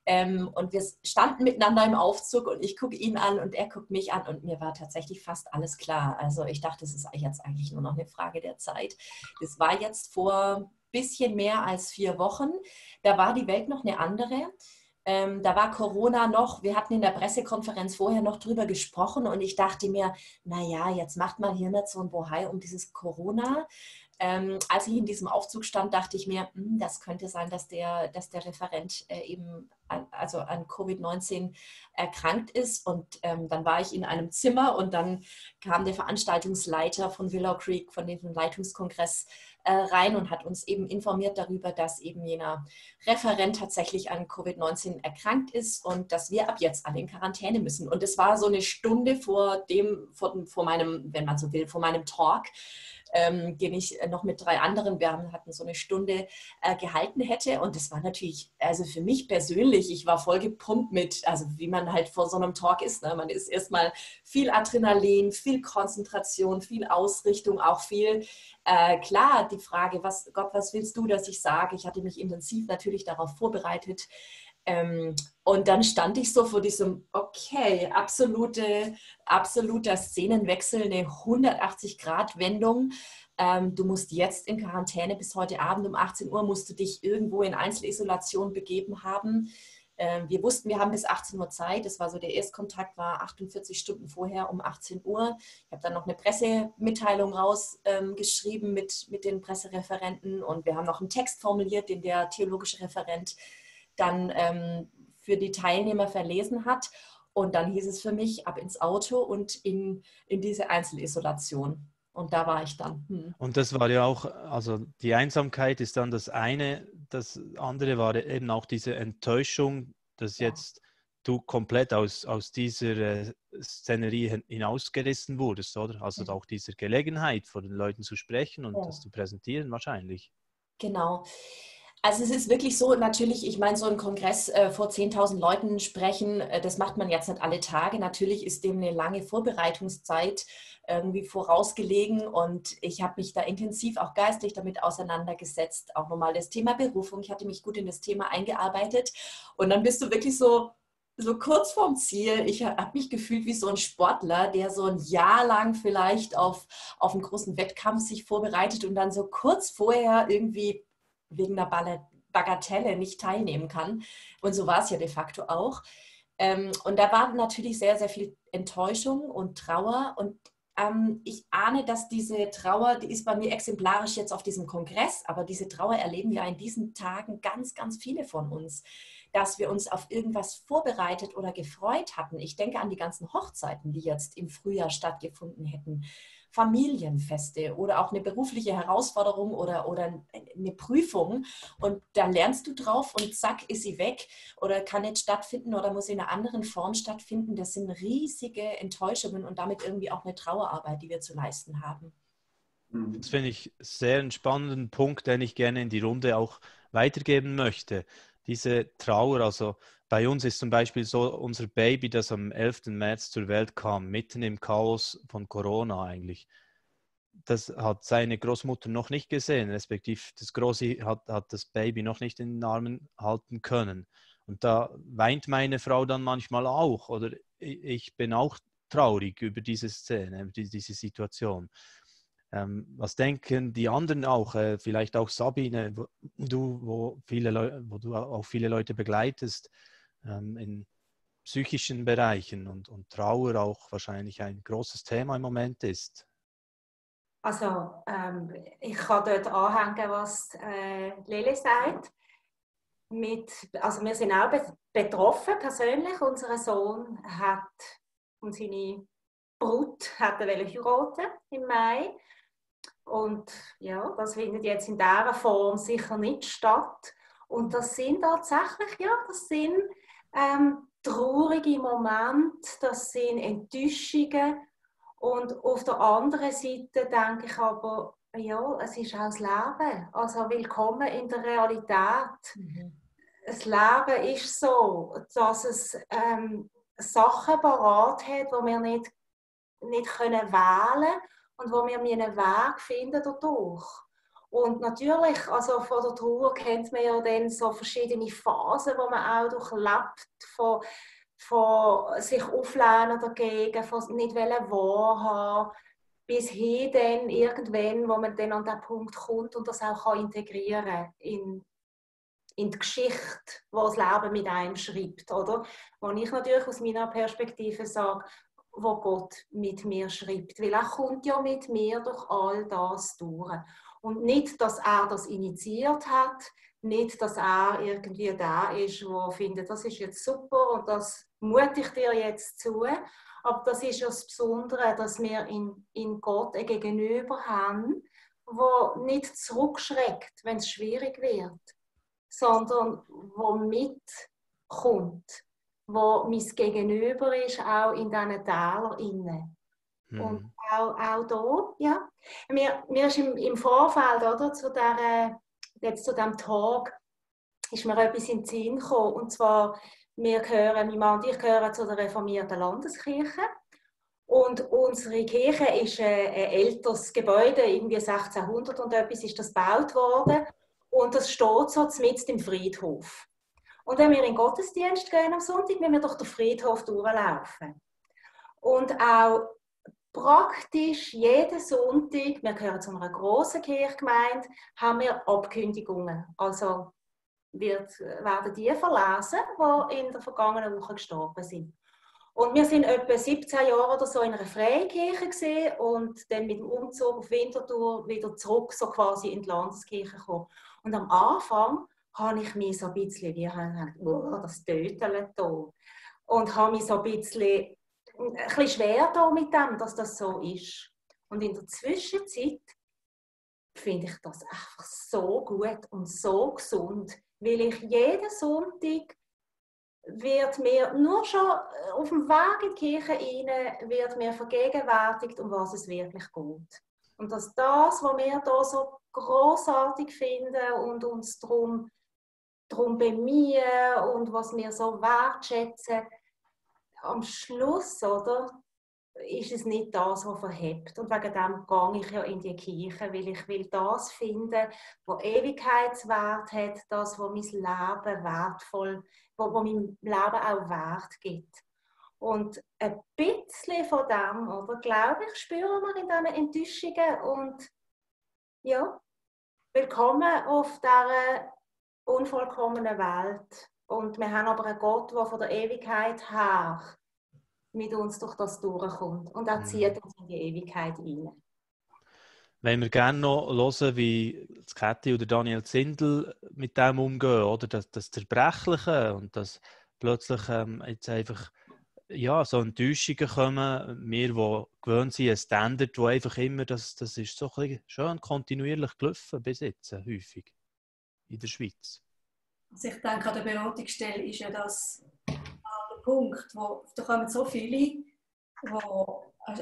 Und wir standen miteinander im Aufzug und ich gucke ihn an und er guckt mich an und mir war tatsächlich fast alles klar. Also ich dachte, es ist jetzt eigentlich nur noch eine Frage der Zeit. Das war jetzt vor ein bisschen mehr als 4 Wochen. Da war die Welt noch eine andere. Da war Corona noch, wir hatten in der Pressekonferenz vorher noch drüber gesprochen und ich dachte mir, naja, jetzt macht man hier nicht so ein Bohai um dieses Corona. Als ich in diesem Aufzug stand, dachte ich mir, das könnte sein, dass der Referent eben an Covid-19 erkrankt ist. Und dann war ich in einem Zimmer und dann kam der Veranstaltungsleiter von Willow Creek, von diesem Leitungskongress, rein und hat uns eben informiert darüber, dass eben jener Referent tatsächlich an Covid-19 erkrankt ist und dass wir ab jetzt alle in Quarantäne müssen. Und es war so eine Stunde vor meinem, wenn man so will, vor meinem Talk, den ich noch mit 3 anderen, wir hatten so eine Stunde gehalten hätte. Und das war natürlich, also für mich persönlich, ich war voll gepumpt mit, also wie man halt vor so einem Talk ist. Ne? Man ist erstmal viel Adrenalin, viel Konzentration, viel Ausrichtung, auch viel, klar, die Frage, Gott, was willst du, dass ich sage? Ich hatte mich intensiv natürlich darauf vorbereitet. Und dann stand ich so vor diesem, okay, absoluter Szenenwechsel, eine 180-Grad-Wendung. Du musst jetzt in Quarantäne bis heute Abend um 18 Uhr, musst du dich irgendwo in Einzelisolation begeben haben. Wir wussten, wir haben bis 18 Uhr Zeit. Das war so, der Erstkontakt war 48 Stunden vorher um 18 Uhr. Ich habe dann noch eine Pressemitteilung rausgeschrieben mit den Pressereferenten und wir haben noch einen Text formuliert, den der theologische Referent dann für die Teilnehmer verlesen hat. Und dann hieß es für mich, ab ins Auto und in diese Einzelisolation. Und da war ich dann. Und das war ja auch, also die Einsamkeit ist dann das eine, das andere war eben auch diese Enttäuschung, dass jetzt du komplett aus dieser Szenerie hinausgerissen wurdest, oder? Also auch diese Gelegenheit, vor den Leuten zu sprechen und das zu präsentieren wahrscheinlich. Genau. Also es ist wirklich so, natürlich, ich meine, so ein Kongress vor 10.000 Leuten sprechen, das macht man jetzt nicht alle Tage. Natürlich ist dem eine lange Vorbereitungszeit irgendwie vorausgelegen und ich habe mich da intensiv auch geistlich damit auseinandergesetzt. Auch nochmal das Thema Berufung. Ich hatte mich gut in das Thema eingearbeitet und dann bist du wirklich so kurz vorm Ziel. Ich habe mich gefühlt wie so ein Sportler, der so ein Jahr lang vielleicht auf einen großen Wettkampf sich vorbereitet und dann so kurz vorher irgendwie wegen einer Bagatelle nicht teilnehmen kann. Und so war es ja de facto auch. Und da war natürlich sehr, sehr viel Enttäuschung und Trauer. Und ich ahne, dass diese Trauer, die ist bei mir exemplarisch jetzt auf diesem Kongress, aber diese Trauer erleben ja in diesen Tagen ganz, ganz viele von uns, dass wir uns auf irgendwas vorbereitet oder gefreut hatten. Ich denke an die ganzen Hochzeiten, die jetzt im Frühjahr stattgefunden hätten. Familienfeste oder auch eine berufliche Herausforderung oder eine Prüfung und da lernst du drauf und zack ist sie weg oder kann nicht stattfinden oder muss in einer anderen Form stattfinden. Das sind riesige Enttäuschungen und damit irgendwie auch eine Trauerarbeit, die wir zu leisten haben. Das finde ich sehr einen spannenden Punkt, den ich gerne in die Runde auch weitergeben möchte. Diese Trauer, also bei uns ist zum Beispiel so, unser Baby, das am 11. März zur Welt kam, mitten im Chaos von Corona eigentlich, das hat seine Großmutter noch nicht gesehen, respektive das Große hat das Baby noch nicht in den Armen halten können. Und da weint meine Frau dann manchmal auch, oder ich bin auch traurig über diese Szene, über diese Situation. Was denken die anderen auch? Vielleicht auch Sabine, wo du auch viele Leute begleitest in psychischen Bereichen und Trauer auch wahrscheinlich ein großes Thema im Moment ist. Also ich kann dort anhängen, was Lele sagt. Also wir sind auch betroffen persönlich. Unser Sohn und seine Brut wollten heiraten im Mai. Und ja, das findet jetzt in dieser Form sicher nicht statt. Und das sind tatsächlich, traurige Momente, das sind Enttäuschungen. Und auf der anderen Seite denke ich aber, ja, es ist auch das Leben. Also willkommen in der Realität. Das Leben ist so, dass es Sachen parat hat, die wir nicht wählen können und wo wir einen Weg finden dadurch. Und natürlich, also von der Trauer kennt man ja dann so verschiedene Phasen, wo man auch durchlebt, von sich auflehnen dagegen, von nicht wahrhaben, bis hin dann irgendwann, wo man dann an den Punkt kommt und das auch integrieren kann in die Geschichte, die das Leben mit einem schreibt. Oder? Wo ich natürlich aus meiner Perspektive sage, wo Gott mit mir schreibt. Weil er kommt ja mit mir durch all das durch. Und nicht, dass er das initiiert hat, nicht, dass er irgendwie da ist, der findet, das ist jetzt super und das mute ich dir jetzt zu. Aber das ist ja das Besondere, dass wir in Gott ein Gegenüber haben, wo nicht zurückschreckt, wenn es schwierig wird, sondern wo mitkommt, wo mein Gegenüber ist, auch in diesen Tälern inne. Und auch da, ja. Mir ist im Vorfeld, oder, zu diesem Tag, ist mir etwas in den Sinn gekommen. Und zwar, mein Mann und ich gehören zu der reformierten Landeskirche. Und unsere Kirche ist ein älteres Gebäude, irgendwie 1600 und etwas ist das gebaut worden. Und das steht so mitten im Friedhof. Und wenn wir in den Gottesdienst gehen am Sonntag, müssen wir durch den Friedhof durchlaufen. Und auch praktisch jeden Sonntag, wir gehören zu einer grossen Kirchgemeinde, haben wir Abkündigungen. Also werden die verlesen, die in der vergangenen Woche gestorben sind. Und wir sind etwa 17 Jahre oder so in einer Freikirche gewesen und dann mit dem Umzug auf Winterthur wieder zurück, so quasi in die Landeskirche gekommen. Und am Anfang habe ich mich so ein bisschen, wie das Töteln da. Und habe mich so ein bisschen schwer da mit dem, dass das so ist. Und in der Zwischenzeit finde ich das einfach so gut und so gesund, weil ich jeden Sonntag wird mir nur schon auf dem Weg in die Kirche rein, wird mir vergegenwärtigt, um was es wirklich geht. Und dass das, was wir hier so grossartig finden und uns darum bemühen und was wir so wertschätzen, am Schluss, oder, ist es nicht das, was verhebt. Und wegen dem gehe ich ja in die Kirche, weil ich will das finden, was Ewigkeitswert hat, das, was mein Leben wertvoll, was meinem Leben auch Wert gibt. Und ein bisschen von dem, oder, glaube ich, spüren wir in diesen Enttäuschungen. Und ja, willkommen auf dieser unvollkommenen Welt. Und wir haben aber einen Gott, der von der Ewigkeit her mit uns durch das durchkommt. Und er zieht uns in die Ewigkeit rein. Wenn wir gerne noch hören, wie Käthi oder Daniel Zindel mit dem umgehen, oder? Das Zerbrechliche und dass plötzlich jetzt einfach so Enttäuschungen kommen. Wir, die gewöhnt sind, ein Standard, wo einfach immer, das ist so ein bisschen schön kontinuierlich gelaufen bis jetzt, häufig in der Schweiz. Also ich denke, an der Beratungsstelle ist ja das der Punkt, da kommen so viele, die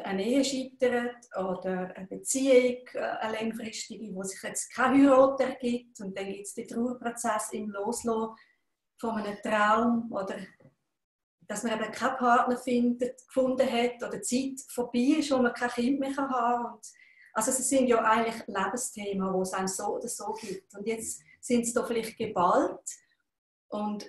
eine Ehe scheitern oder eine Beziehung, eine längfristige, wo sich jetzt keine Heirat ergibt und dann gibt es den Trauerprozess im Loslassen von einem Traum oder dass man eben keinen Partner gefunden hat oder die Zeit vorbei ist, wo man kein Kind mehr haben kann. Also es sind ja eigentlich Lebensthemen, die es einem so oder so gibt. Und jetzt sind sie da vielleicht geballt und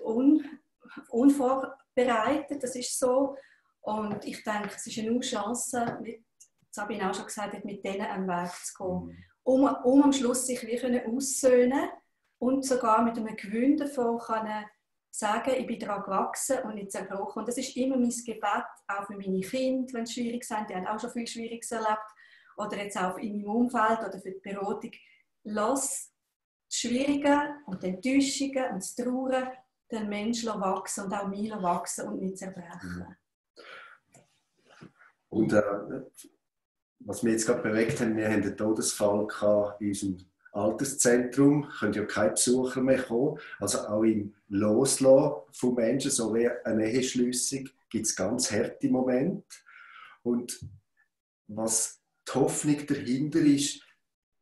unvorbereitet, das ist so. Und ich denke, es ist eine Chance, wie Sabine auch schon gesagt hat, mit denen einen Weg zu gehen. Um am Schluss sich wie aussöhnen und sogar mit einem Gewinn davon können sagen, ich bin daran gewachsen und nicht zerbrochen. Und das ist immer mein Gebet, auch für meine Kinder, wenn es schwierig sind. Die haben auch schon viel Schwieriges erlebt. Oder jetzt auch in meinem Umfeld oder für die Beratung. Lass das Schwierige und die Enttäuschungen und das Trauern den Menschen wachsen und auch mir wachsen und nicht zerbrechen. Und was wir jetzt gerade bewegt haben, wir haben einen Todesfall in unserem Alterszentrum, können ja keine Besucher mehr kommen. Also auch im Loslassen von Menschen, so wie eine Eheschliessung, gibt es ganz harte Momente. Und was die Hoffnung dahinter ist,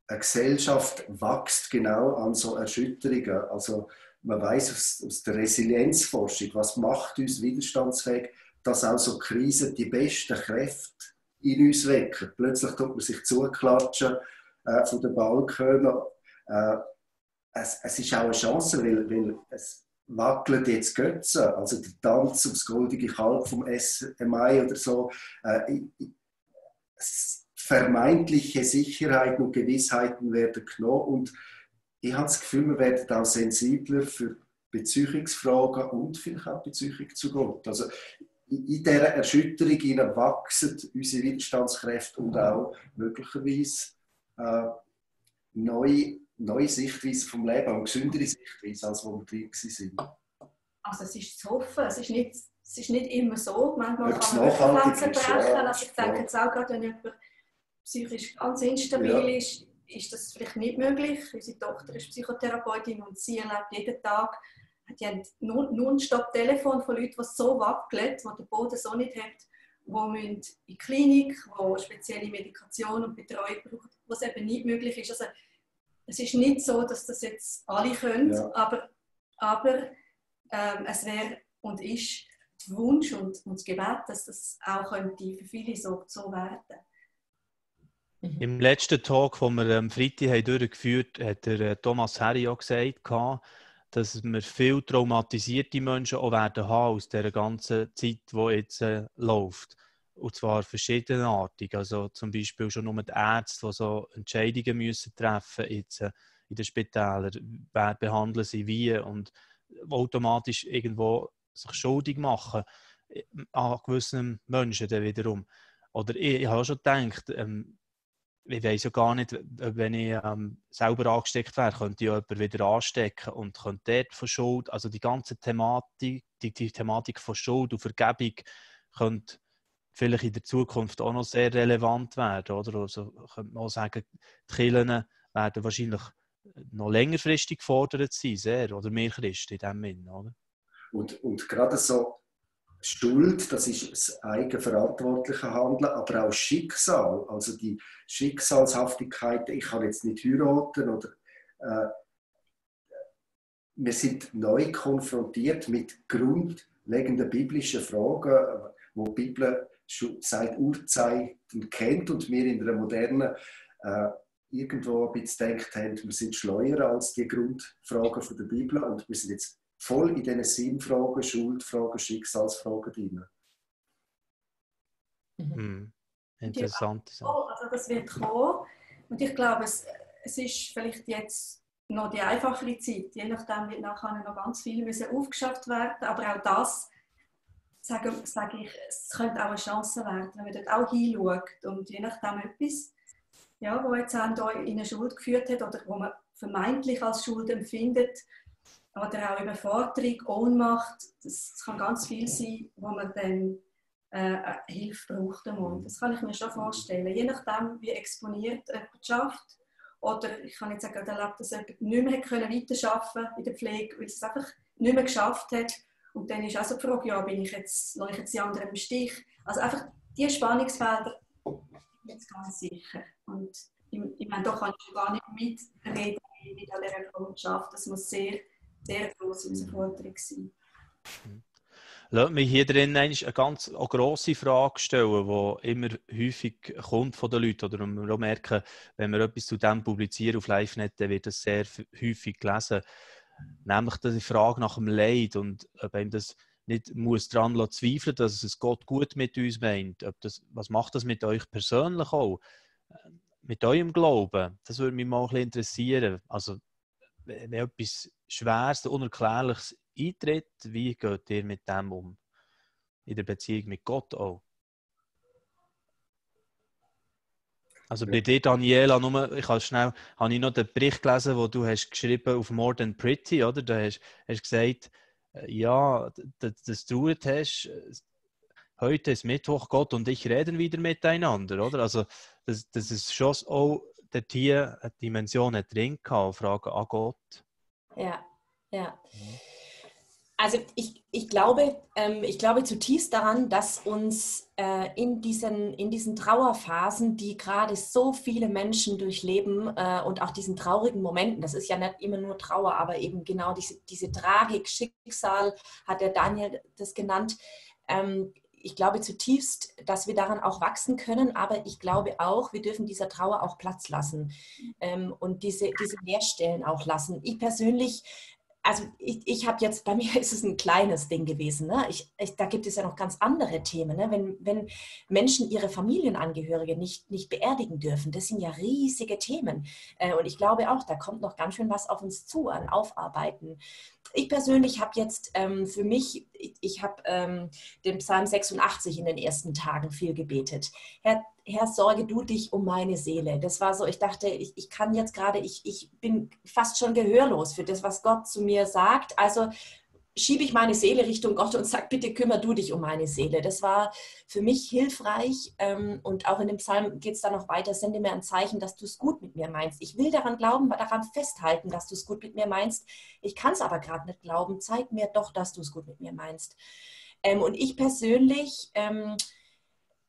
eine Gesellschaft wächst genau an so Erschütterungen. Also man weiss aus der Resilienzforschung, was macht uns widerstandsfähig, dass auch so Krisen die besten Kräfte in uns wecken. Plötzlich tut man sich zuklatschen von den Balkonen. Es ist auch eine Chance, weil es wackelt jetzt Götzen, also der Tanz ums goldige Kalb vom SMI oder so. Vermeintliche Sicherheiten und Gewissheiten werden genommen und ich habe das Gefühl, wir werden auch sensibler für Beziehungsfragen und vielleicht auch Beziehung zu Gott. Also in dieser Erschütterung wachsen unsere Widerstandskräfte und auch möglicherweise neue Sichtweise vom Leben, eine gesündere Sichtweise, als wo wir drin waren. Also es ist zu hoffen, es ist nicht immer so. Manchmal Ob es kann man nachhaltig zerbrechen. ist, ja, Also ich denke jetzt auch gerade, wenn jemand psychisch ganz instabil ist, ist das vielleicht nicht möglich. Unsere Tochter ist Psychotherapeutin und sie erlebt jeden Tag, die haben Nonstop-Telefon von Leuten, die so wackeln, die den Boden so nicht haben, die in die Klinik, die spezielle Medikation und Betreuung brauchen, was eben nicht möglich ist. Also, es ist nicht so, dass das jetzt alle können, ja. aber es wäre und ist der Wunsch und das Gebet, dass das auch könnte für viele so werden. Im letzten Talk, den wir am Freitag durchgeführt haben, hat der Thomas Harry auch gesagt, dass wir viele traumatisierte Menschen auch werden haben aus dieser ganzen Zeit, die jetzt läuft. Und zwar verschiedenartig. Also zum Beispiel schon nur die Ärzte, die so Entscheidungen müssen treffen jetzt in den Spitälern, wer behandeln sie wie und automatisch irgendwo sich schuldig machen an gewissen Menschen dann wiederum. Oder ich habe schon gedacht, ich weiss ja gar nicht, wenn ich selber angesteckt wäre, könnte ich jemanden wieder anstecken und könnte dort von Schuld, also die ganze Thematik, die Thematik von Schuld und Vergebung könnte vielleicht in der Zukunft auch noch sehr relevant werden, oder? Also könnte man auch sagen, die Kirchen werden wahrscheinlich noch längerfristig gefordert sein, sehr, oder mehr Christen in diesem Sinn, oder? Und gerade so Schuld, das ist das eigenverantwortliche Handeln, aber auch Schicksal, also die Schicksalshaftigkeit, ich kann jetzt nicht heiraten oder wir sind neu konfrontiert mit grundlegenden biblischen Fragen, wo die Bibel schon seit Urzeiten kennt und wir in der modernen irgendwo ein bisschen gedacht haben, wir sind schleuer als die Grundfragen der Bibel und wir sind jetzt voll in diesen Sinnfragen, Schuldfragen, Schicksalsfragen drin. Interessant. Also das wird kommen. Und ich glaube, es ist vielleicht jetzt noch die einfachere Zeit. Je nachdem wird nachher noch ganz viel aufgeschafft werden. Aber auch das, sage ich, es könnte auch eine Chance werden, wenn man dort auch hinschaut. Und je nachdem etwas, ja, wo jetzt auch in eine Schuld geführt hat oder wo man vermeintlich als Schuld empfindet, oder auch Überforderung, Ohnmacht, das kann ganz viel sein, wo man dann Hilfe braucht. Das kann ich mir schon vorstellen. Je nachdem, wie exponiert jemand schafft. Oder ich kann jetzt sagen, erlebt, dass jemand nicht mehr weiterarbeiten in der Pflege, weil es einfach nicht mehr geschafft hat. Und dann ist auch so die Frage, ja, lasse ich jetzt die anderen im Stich? Also einfach diese Spannungsfelder bin ich ganz sicher. Und ich meine, da kann ich schon gar nicht mitreden mit an dieser Freundschaft. Das muss sehr grosse Herausforderung sein. Lass mich hier drin eine ganz grosse Frage stellen, die immer häufig kommt von den Leuten. Oder wir merken, wenn wir etwas zu dem publizieren auf LiveNet, dann wird das sehr häufig gelesen. Nämlich die Frage nach dem Leid und ob einem das nicht muss daran zweifeln, dass es Gott gut mit uns meint. Was macht das mit euch persönlich auch? Mit eurem Glauben? Das würde mich mal ein bisschen interessieren. Also, wenn etwas Schweres, Unerklärliches eintritt, wie geht ihr mit dem um? In der Beziehung mit Gott auch? Also bei dir, Daniela, habe ich noch den Bericht gelesen, den du hast geschrieben auf More Than Pretty, oder? Da hast gesagt, ja, dass du traurig hast, heute ist Mittwoch, Gott und ich reden wieder miteinander, oder? Also das ist schon auch dort hier eine Dimension drin gehabt, Fragen an Gott. Ja. Also ich glaube zutiefst daran, dass uns in diesen Trauerphasen, die gerade so viele Menschen durchleben und auch diesen traurigen Momenten, das ist ja nicht immer nur Trauer, aber eben genau diese Tragik, Schicksal, hat der Daniel das genannt. Ich glaube zutiefst, dass wir daran auch wachsen können, aber ich glaube auch, wir dürfen dieser Trauer auch Platz lassen und diese Leerstellen auch lassen. Ich persönlich, also ich habe jetzt, bei mir ist es ein kleines Ding gewesen. Ne? Da gibt es ja noch ganz andere Themen. Ne? Wenn Menschen ihre Familienangehörige nicht beerdigen dürfen, das sind ja riesige Themen. Und ich glaube auch, da kommt noch ganz schön was auf uns zu an Aufarbeiten. Ich persönlich habe jetzt für mich, ich habe den Psalm 86 in den ersten Tagen viel gebetet. Herr, sorge du dich um meine Seele. Das war so, ich dachte, ich kann jetzt gerade, ich bin fast schon gehörlos für das, was Gott zu mir sagt. Also schiebe ich meine Seele Richtung Gott und sage, bitte kümmere du dich um meine Seele. Das war für mich hilfreich und auch in dem Psalm geht es dann noch weiter, sende mir ein Zeichen, dass du es gut mit mir meinst. Ich will daran glauben, daran festhalten, dass du es gut mit mir meinst. Ich kann es aber gerade nicht glauben. Zeig mir doch, dass du es gut mit mir meinst. Und ich persönlich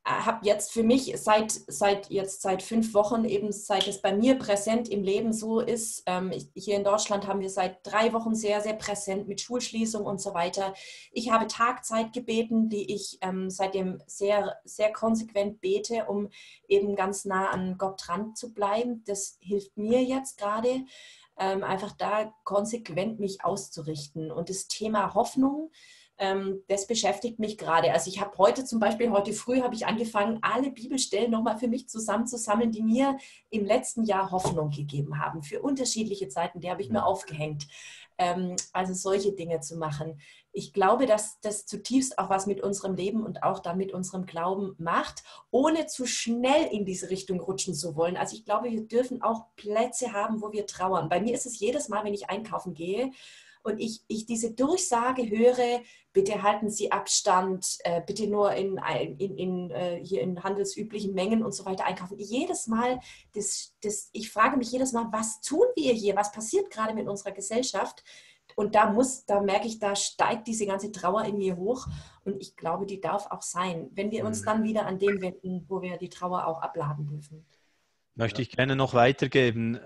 habe jetzt für mich seit 5 Wochen, eben seit es bei mir präsent im Leben so ist, hier in Deutschland haben wir seit 3 Wochen sehr, sehr präsent mit Schulschließung und so weiter. Ich habe Tagzeitgebeten, die ich seitdem sehr, sehr konsequent bete, um eben ganz nah an Gott dran zu bleiben. Das hilft mir jetzt gerade, einfach da konsequent mich auszurichten. Und das Thema Hoffnung, das beschäftigt mich gerade. Also ich habe heute früh habe ich angefangen, alle Bibelstellen nochmal für mich zusammenzusammeln, die mir im letzten Jahr Hoffnung gegeben haben, für unterschiedliche Zeiten, die habe ich mir aufgehängt. Also solche Dinge zu machen. Ich glaube, dass das zutiefst auch was mit unserem Leben und auch dann mit unserem Glauben macht, ohne zu schnell in diese Richtung rutschen zu wollen. Also ich glaube, wir dürfen auch Plätze haben, wo wir trauern. Bei mir ist es jedes Mal, wenn ich einkaufen gehe, und ich diese Durchsage höre, bitte halten Sie Abstand, bitte nur hier in handelsüblichen Mengen und so weiter einkaufen. Jedes Mal, ich frage mich jedes Mal, was tun wir hier? Was passiert gerade mit unserer Gesellschaft? Und da merke ich, da steigt diese ganze Trauer in mir hoch. Und ich glaube, die darf auch sein, wenn wir uns dann wieder an den wenden, wo wir die Trauer auch abladen dürfen. Möchte ich gerne noch weitergeben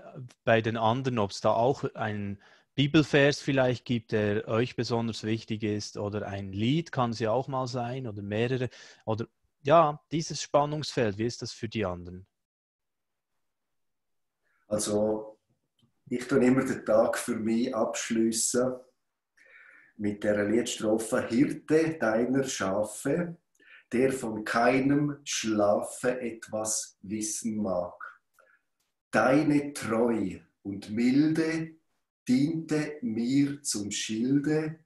bei den anderen, ob es da auch einen Bibelvers vielleicht gibt, der euch besonders wichtig ist, oder ein Lied kann es ja auch mal sein oder mehrere. Oder ja, dieses Spannungsfeld, wie ist das für die anderen? Also ich tue immer den Tag für mich abschliessen mit der Liedstrophe: Hirte deiner Schafe, der von keinem Schlafe etwas wissen mag. Deine Treu und Milde diente mir zum Schilde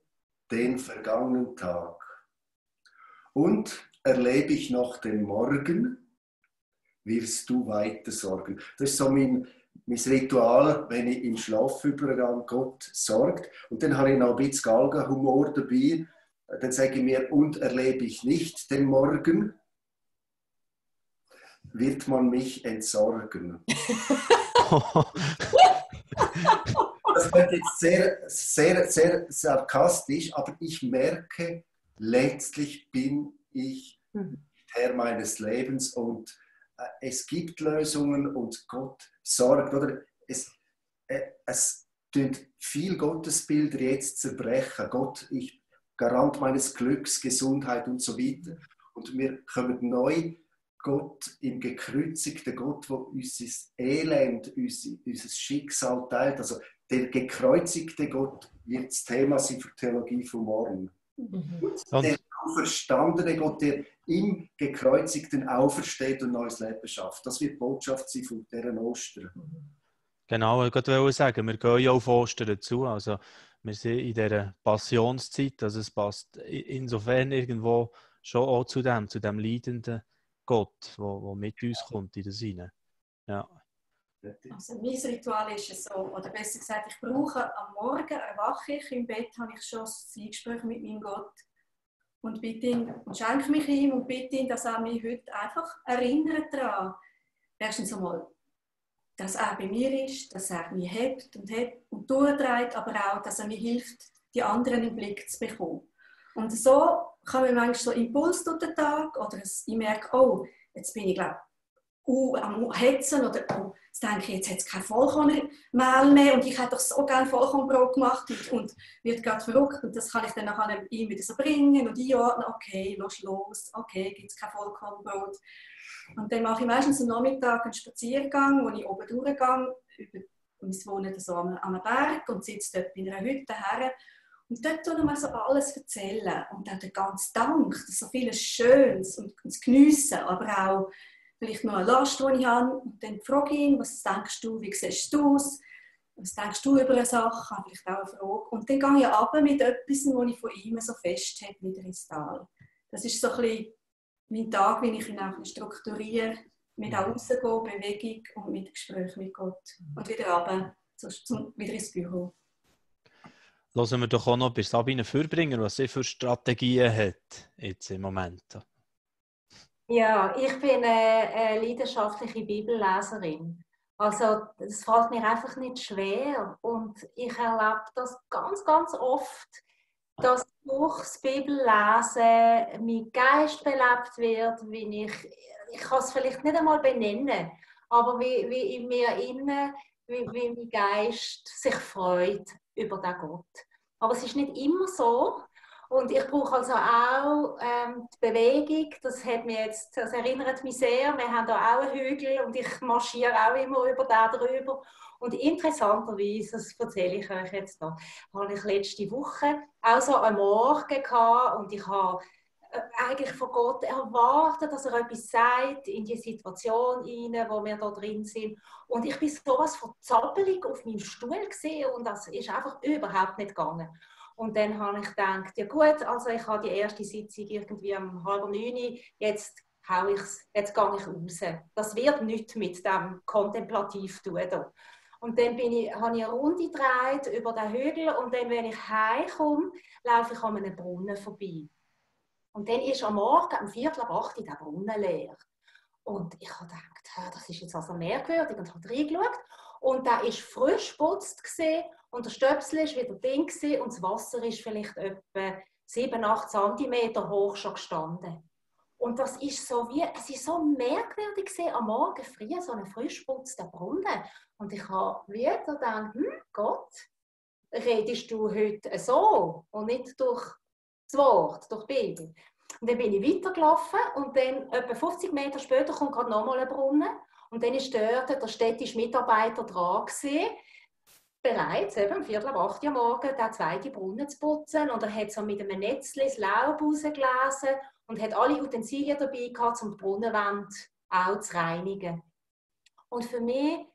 den vergangenen Tag. Und erlebe ich noch den Morgen, wirst du weiter sorgen. Das ist so mein Ritual, wenn ich im Schlafübergang Gott sorgt. Und dann habe ich noch ein bisschen Galgenhumor dabei. Dann sage ich mir, und erlebe ich nicht den Morgen, wird man mich entsorgen. Das wird jetzt sehr, sehr, sehr sarkastisch, aber ich merke, letztlich bin ich Herr meines Lebens und es gibt Lösungen und Gott sorgt. Oder? Es tut viel Gottesbilder jetzt zerbrechen. Gott, ich Garant meines Glücks, Gesundheit und so weiter. Und wir kommen neu Gott im gekreuzigten Gott, der unser Elend, unser Schicksal teilt. Also der gekreuzigte Gott wird das Thema sein für die Theologie von morgen. Und der auferstandene Gott, der im Gekreuzigten aufersteht und neues Leben schafft. Das wird die Botschaft sein von deren Ostern. Genau, ich wollte sagen, wir gehen ja auf Ostern zu. Also wir sind in dieser Passionszeit, also es passt insofern irgendwo schon auch zu dem leidenden Gott, der mit uns kommt in der Sinne. Ja. Also mein Ritual ist es so, oder besser gesagt, ich brauche am Morgen, erwache ich, im Bett habe ich schon das Gespräch mit meinem Gott und bitte ihn und schenke mich ihm und bitte ihn, dass er mich heute einfach erinnert daran. Erstens einmal, dass er bei mir ist, dass er mich hebt und durchträgt, aber auch, dass er mir hilft, die anderen im Blick zu bekommen. Und so kann man manchmal so Impuls durch den Tag oder ich merke, oh, jetzt bin ich glaube am Hetzen oder jetzt denke ich, jetzt hat es kein Vollkornmehl mehr und ich hätte doch so gerne Vollkornbrot gemacht und wird gerade verrückt und das kann ich dann nachher ihm wieder so bringen und einordnen, okay, lass los, okay, gibt es kein Vollkornbrot. Und dann mache ich meistens am Nachmittag einen Spaziergang, wo ich oben durchgehe, wir wohnen so an einem Berg und sitze dort in einer Hütte her. Und dort tue ich mir so alles erzählen und dann den ganzen Dank, das so vieles Schönes und das Geniessen, aber auch vielleicht noch eine Last, die ich habe. Und dann frage ich ihn, was denkst du, wie siehst du es? Was denkst du über eine Sache? Habe vielleicht auch eine Frage. Und dann gehe ich runter mit etwas, das ich von ihm so fest habe, wieder ins Tal. Das ist so ein bisschen mein Tag, wie ich ihn auch strukturiere, mit auch rausgehen, Bewegung und mit Gespräch mit Gott. Und wieder runter, wieder ins Büro. Hören wir doch auch noch bei Sabine Fürbringer, was sie für Strategien hat jetzt im Moment. Ja, ich bin eine leidenschaftliche Bibelleserin. Also es fällt mir einfach nicht schwer und ich erlebe das ganz, ganz oft, dass durchs Bibellesen mein Geist belebt wird, wie ich kann es vielleicht nicht einmal benennen, aber wie in mir innen, wie mein Geist sich freut über den Gott. Aber es ist nicht immer so. Und ich brauche also auch die Bewegung, das erinnert mich sehr, wir haben da auch einen Hügel und ich marschiere auch immer über den drüber. Und interessanterweise, das erzähle ich euch jetzt noch, habe ich letzte Woche auch so einen Morgen gehabt und ich habe eigentlich von Gott erwartet, dass er etwas sagt in die Situation hinein, wo wir da drin sind. Und ich bin sowas von zappelig auf meinem Stuhl gesehen und das ist einfach überhaupt nicht gegangen. Und dann habe ich gedacht, ja gut, also ich habe die erste Sitzung irgendwie um 8:30, jetzt gehe ich raus. Das wird nichts mit dem Kontemplativ tun. Da. Und dann habe ich eine Runde gedreht über den Hügel und dann, wenn ich heimkomme, laufe ich an einem Brunnen vorbei. Und dann ist am Morgen, um 7:45 der Brunnen leer. Und ich habe gedacht, das ist jetzt also merkwürdig und habe reingeschaut. Und der war frisch geputzt und der Stöpsel war wieder drin und das Wasser ist vielleicht etwa 7-8 cm hoch schon gestanden. Und es ist so merkwürdig am Morgen früh, so einen frisch geputzten Brunnen. Und ich habe wieder gedacht, Gott, redest du heute so und nicht durch das Wort, durch die Bibel. Und dann bin ich weitergelaufen und dann etwa 50 Meter später kommt gerade nochmal ein Brunnen. Und dann ist dort der städtische Mitarbeiter dran gewesen, bereits eben um 7:45 am Morgen den zweiten Brunnen zu putzen. Und er hat so mit einem Netzchen das Laub rausgelesen und hat alle Utensilien dabei gehabt, um die Brunnenwand auch zu reinigen. Und für mich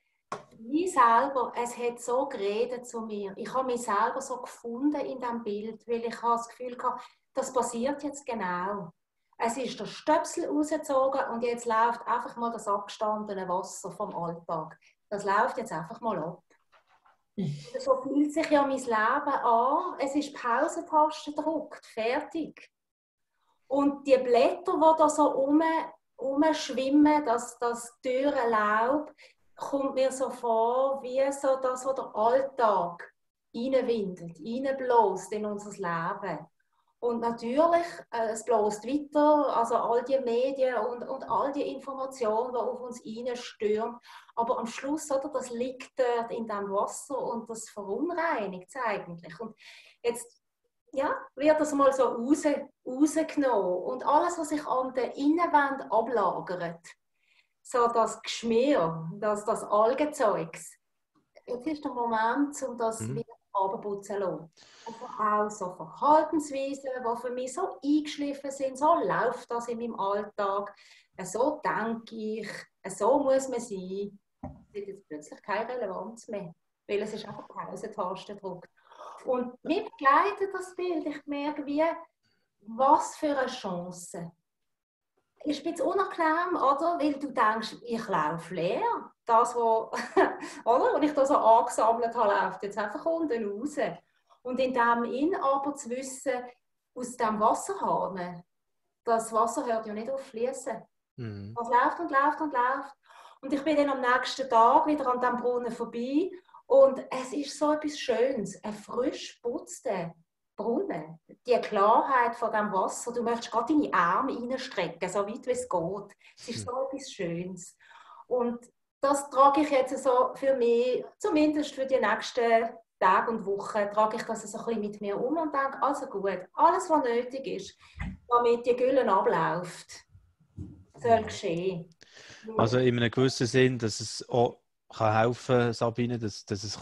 selber, es hat so geredet zu mir. Ich habe mich selber so gefunden in diesem Bild, weil ich habe das Gefühl hatte, das passiert jetzt genau. Es ist der Stöpsel rausgezogen und jetzt läuft einfach mal das abgestandene Wasser vom Alltag. Das läuft jetzt einfach mal ab. Und so fühlt sich ja mein Leben an. Es ist Pausentaste gedrückt, fertig. Und die Blätter, die da so rumschwimmen, das dürre Laub, kommt mir so vor, wie so das, was der Alltag reinwindet, reinbläst in unser Leben. Und natürlich, es bläst weiter, also all die Medien und all die Informationen, die auf uns reinstürmen. Aber am Schluss, oder, das liegt dort in dem Wasser und das verunreinigt es eigentlich. Und jetzt wird das mal so rausgenommen. Und alles, was sich an der Innenwand ablagert, so das Geschmier, das Algenzeugs, jetzt ist der Moment, um das wieder runterputzen zu lassen. Also auch so Verhaltensweisen, die für mich so eingeschliffen sind, so läuft das in meinem Alltag, so denke ich, so muss man sein, das hat jetzt plötzlich keine Relevanz mehr, weil es ist einfach Pausentaste gedrückt. Und mich begleitet das Bild, ich merke, was für eine Chance. Ist ein bisschen unangenehm, oder? Weil du denkst, ich laufe leer. Das, was ich da so angesammelt habe, läuft jetzt einfach unten raus. Und in dem aber zu wissen, aus dem Wasserhahn, das Wasser hört ja nicht auf zu fließen. Das läuft und läuft und läuft. Und ich bin dann am nächsten Tag wieder an diesem Brunnen vorbei. Und es ist so etwas Schönes, ein frisch geputzter Brunnen. Die Klarheit von dem Wasser, du möchtest gerade deine Arme reinstrecken, so weit wie es geht. Es ist so etwas Schönes. Und das trage ich jetzt so für mich, zumindest für die nächsten Tage und Wochen, trage ich das so ein bisschen mit mir um und denke, also gut, alles was nötig ist, damit die Gülle abläuft, soll geschehen. Also in einem gewissen Sinn, dass es auch helfen kann, Sabine, dass es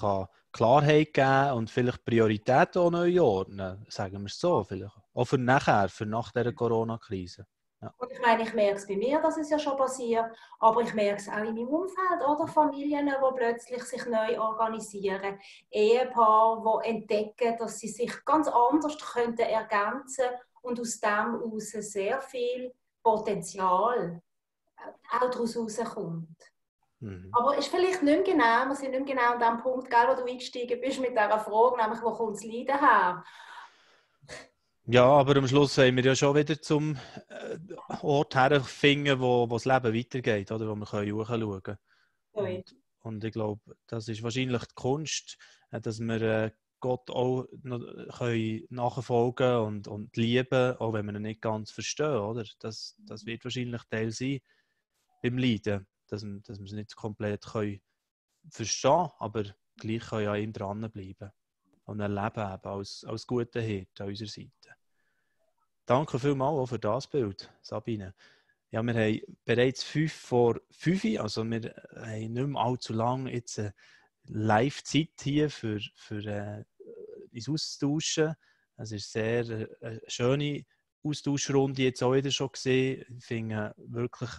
Klarheit geben kann und vielleicht Prioritäten auch neu ordnen, sagen wir es so, vielleicht. Auch für nach dieser Corona-Krise. Ja. Und ich meine, ich merke es bei mir, dass es ja schon passiert, aber ich merke es auch in meinem Umfeld oder Familien, die plötzlich sich neu organisieren, Ehepaare, die entdecken, dass sie sich ganz anders könnten ergänzen und aus dem heraus sehr viel Potenzial auch daraus herauskommt. Aber ist vielleicht nicht mehr genau, wir sind nicht mehr genau an dem Punkt, gell, wo du eingestiegen bist mit dieser Frage, nämlich wo kommt das Leiden her? Ja, aber am Schluss wollen wir ja schon wieder zum Ort herfinden, wo das Leben weitergeht, oder? Wo wir hochschauen können. Und ich glaube, das ist wahrscheinlich die Kunst, dass wir Gott auch nachfolgen und lieben, auch wenn wir ihn nicht ganz verstehen. Oder? Das wird wahrscheinlich Teil sein beim Leiden, dass wir es nicht komplett verstehen können, aber gleich können an ihm dranbleiben und erleben eben als guter Hirte an unserer Seite. Danke vielmals auch für das Bild, Sabine. Ja, wir haben bereits 5 vor 5, also wir haben nicht mehr allzu lange jetzt eine Live-Zeit hier für uns auszutauschen. Es ist sehr eine schöne Austauschrunde jetzt auch wieder schon gesehen. Ich finde wirklich,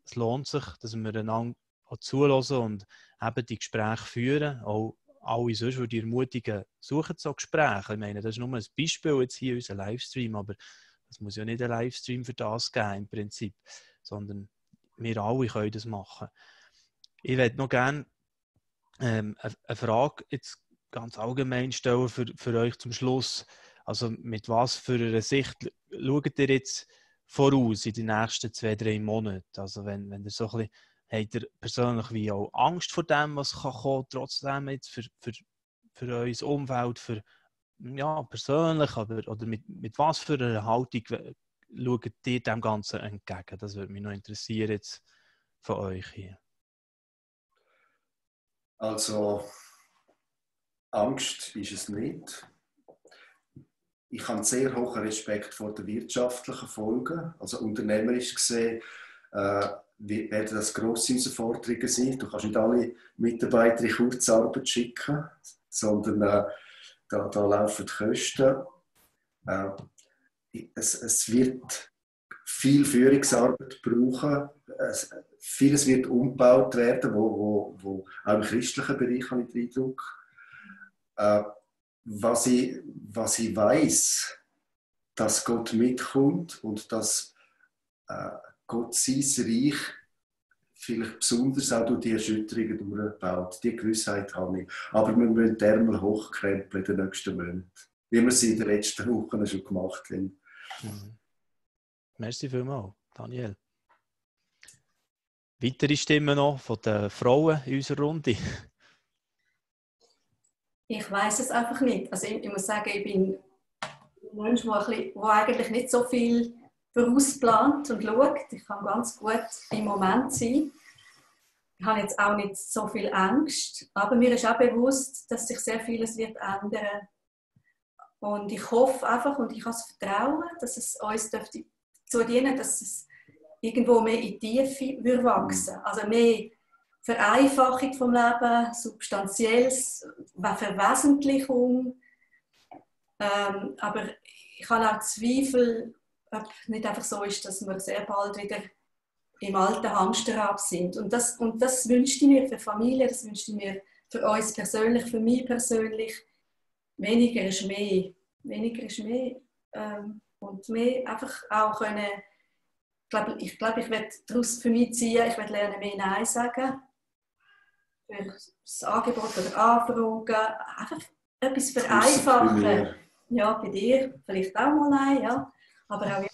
es lohnt sich, dass wir einander auch zuhören und eben die Gespräche führen. Auch alle sonst würde ich ermutigen, suchen so Gespräche. Ich meine, das ist nur ein Beispiel jetzt hier, unser Livestream, aber es muss ja nicht ein Livestream für das geben im Prinzip, sondern wir alle können das machen. Ich würde noch gerne eine Frage jetzt ganz allgemein stellen für euch zum Schluss. Also mit was für einer Sicht schaut ihr jetzt voraus in die nächsten 2-3 Monate? Also wenn ihr so ein bisschen, habt ihr persönlich wie auch Angst vor dem, was kann kommen, trotzdem jetzt für euer Umfeld, für ja, persönlich, oder mit was für einer Haltung schaut ihr dem Ganzen entgegen? Das würde mich noch interessieren jetzt von euch hier. Also Angst ist es nicht. Ich habe sehr hohen Respekt vor den wirtschaftlichen Folgen. Also unternehmerisch gesehen werden das grosse Herausforderungen sein. Du kannst nicht alle Mitarbeiter in Kurzarbeit schicken, sondern da laufen die Kosten. Es wird viel Führungsarbeit brauchen. Vieles wird umgebaut werden, wo auch im christlichen Bereich habe ich den Eindruck. Was ich weiss, dass Gott mitkommt und dass Gott sein Reich vielleicht besonders auch durch die Erschütterungen durchbaut. Die Gewissheit habe ich. Aber wir müssen die Ärmel hochkrempeln in den nächsten Monaten, wie wir sie in den letzten Wochen schon gemacht haben. Merci vielmals, Daniel. Weitere Stimmen noch von den Frauen in unserer Runde? Ich weiss es einfach nicht. Also ich muss sagen, ich bin ein Mensch, der eigentlich nicht so viel vorausplant und schaut. Ich kann ganz gut im Moment sein. Ich habe jetzt auch nicht so viel Angst, aber mir ist auch bewusst, dass sich sehr vieles wird ändern. Und ich hoffe einfach und ich habe das Vertrauen, dass es uns dazu dienen, dass es irgendwo mehr in die Tiefe wachsen würde. Also mehr Vereinfachung vom Leben, Substanzielles, Verwesentlichung. Aber ich habe auch Zweifel, ob es nicht einfach so ist, dass wir sehr bald wieder im alten Hamsterrad sind. Und das wünsche ich mir für Familie, das wünsche ich mir für uns persönlich, für mich persönlich. Weniger ist mehr. Weniger ist mehr. Und mehr einfach auch können. Ich glaube, ich werde daraus für mich ziehen, ich werde lernen, mehr Nein sagen. Für das Angebot oder Anfragen. Einfach etwas vereinfachen. Ja, bei dir vielleicht auch mal Nein, ja. Aber auch ja.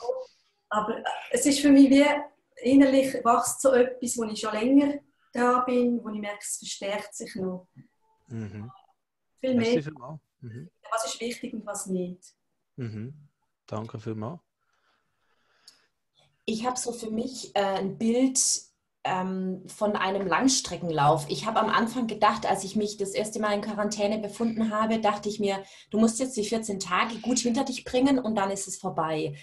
Aber es ist für mich wie innerlich wächst so etwas, wo ich schon länger dran bin, wo ich merke, es verstärkt sich noch. Viel mehr. Was ist wichtig und was nicht. Danke vielmals. Ich habe so für mich ein Bild von einem Langstreckenlauf. Ich habe am Anfang gedacht, als ich mich das erste Mal in Quarantäne befunden habe, dachte ich mir, du musst jetzt die 14 Tage gut hinter dich bringen und dann ist es vorbei.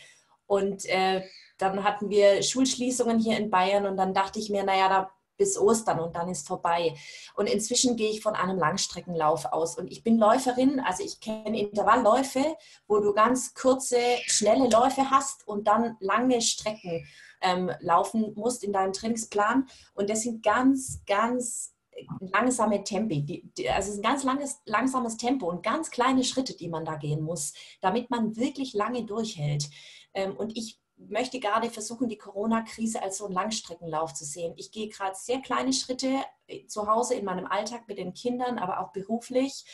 Und dann hatten wir Schulschließungen hier in Bayern und dann dachte ich mir, naja, bis Ostern und dann ist vorbei. Und inzwischen gehe ich von einem Langstreckenlauf aus. Und ich bin Läuferin, also ich kenne Intervallläufe, wo du ganz kurze, schnelle Läufe hast und dann lange Strecken laufen musst in deinem Trainingsplan. Und das sind ganz, ganz langsame Tempi. Also es ist ein ganz langsames Tempo und ganz kleine Schritte, die man da gehen muss, damit man wirklich lange durchhält. Und ich möchte gerade versuchen, die Corona-Krise als so einen Langstreckenlauf zu sehen. Ich gehe gerade sehr kleine Schritte zu Hause in meinem Alltag mit den Kindern, aber auch beruflich.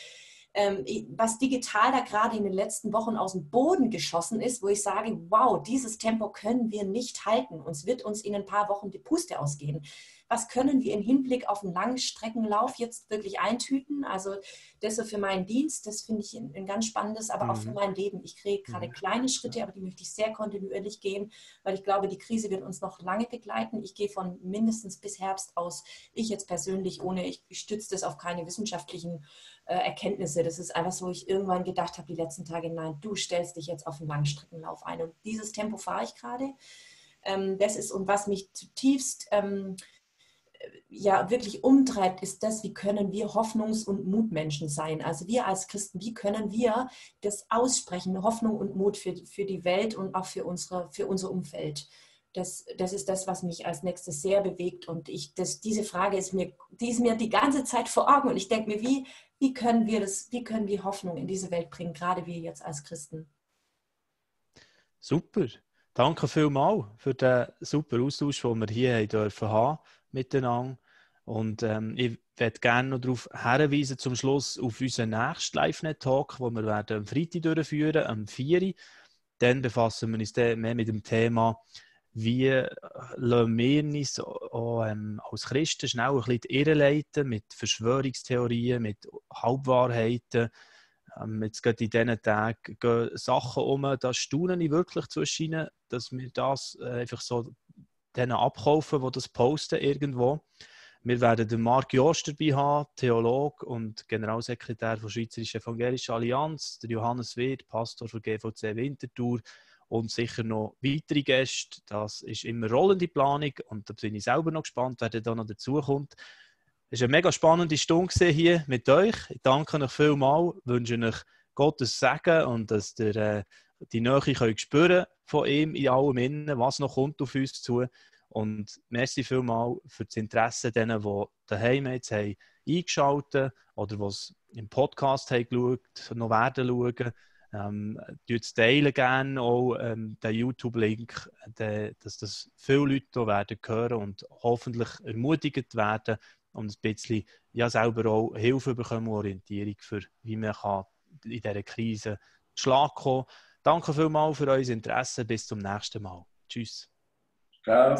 Was digital da gerade in den letzten Wochen aus dem Boden geschossen ist, wo ich sage, wow, dieses Tempo können wir nicht halten. Uns wird in ein paar Wochen die Puste ausgehen. Was können wir im Hinblick auf einen Langstreckenlauf jetzt wirklich eintüten? Also das so für meinen Dienst, das finde ich ein ganz spannendes, aber auch für mein Leben. Ich kriege gerade kleine Schritte, aber die möchte ich sehr kontinuierlich gehen, weil ich glaube, die Krise wird uns noch lange begleiten. Ich gehe von mindestens bis Herbst aus. Ich jetzt persönlich, ich stütze das auf keine wissenschaftlichen Erkenntnisse. Das ist einfach so, ich irgendwann gedacht habe, die letzten Tage, nein, du stellst dich jetzt auf einen Langstreckenlauf ein. Und dieses Tempo fahre ich gerade. Das ist, und was mich zutiefst wirklich umtreibt, ist das, wie können wir Hoffnungs- und Mutmenschen sein. Also wir als Christen, wie können wir das aussprechen, Hoffnung und Mut für die Welt und auch für unser Umfeld. Das ist das, was mich als nächstes sehr bewegt. Und diese Frage ist mir die ganze Zeit vor Augen. Und ich denke mir, wie können wir Hoffnung in diese Welt bringen, gerade wir jetzt als Christen. Super. Danke vielmals für den super Austausch, den wir hier haben dürfen miteinander. Und ich werde gerne noch darauf hinweisen, zum Schluss auf unseren nächsten Live-Net-Talk, den wir am Freitag durchführen, am 4 Uhr. Dann befassen wir uns mehr mit dem Thema, wie lassen wir uns auch, als Christen schnell ein bisschen irreleiten mit Verschwörungstheorien, mit Halbwahrheiten. Jetzt geht in diesen Tagen gehen Sachen um, da staune ich wirklich zwischen ihnen, dass wir das einfach so denen abkaufen, die das posten irgendwo. Wir werden den Marc Jost dabei haben, Theologe und Generalsekretär der Schweizerischen Evangelischen Allianz, der Johannes Wirth, Pastor für GVC Winterthur und sicher noch weitere Gäste. Das ist immer rollende Planung und da bin ich selber noch gespannt, wer da noch dazukommt. Es war eine mega spannende Stunde hier mit euch. Ich danke euch vielmals, wünsche euch Gottes Segen und dass ihr die Nähe könnt spüren von ihm in allem Innen, was noch kommt auf uns zu. Und merci vielmals für das Interesse denen, die daheim jetzt haben eingeschaltet oder die es im Podcast haben geschaut, noch werden schauen. Teilen gerne auch den YouTube-Link, dass das viele Leute werden hören und hoffentlich ermutigt werden und ein bisschen selber auch Hilfe bekommen, Orientierung für, wie man kann in dieser Krise zu Schlag kommen. Danke vielmals für euer Interesse. Bis zum nächsten Mal. Tschüss. Ciao.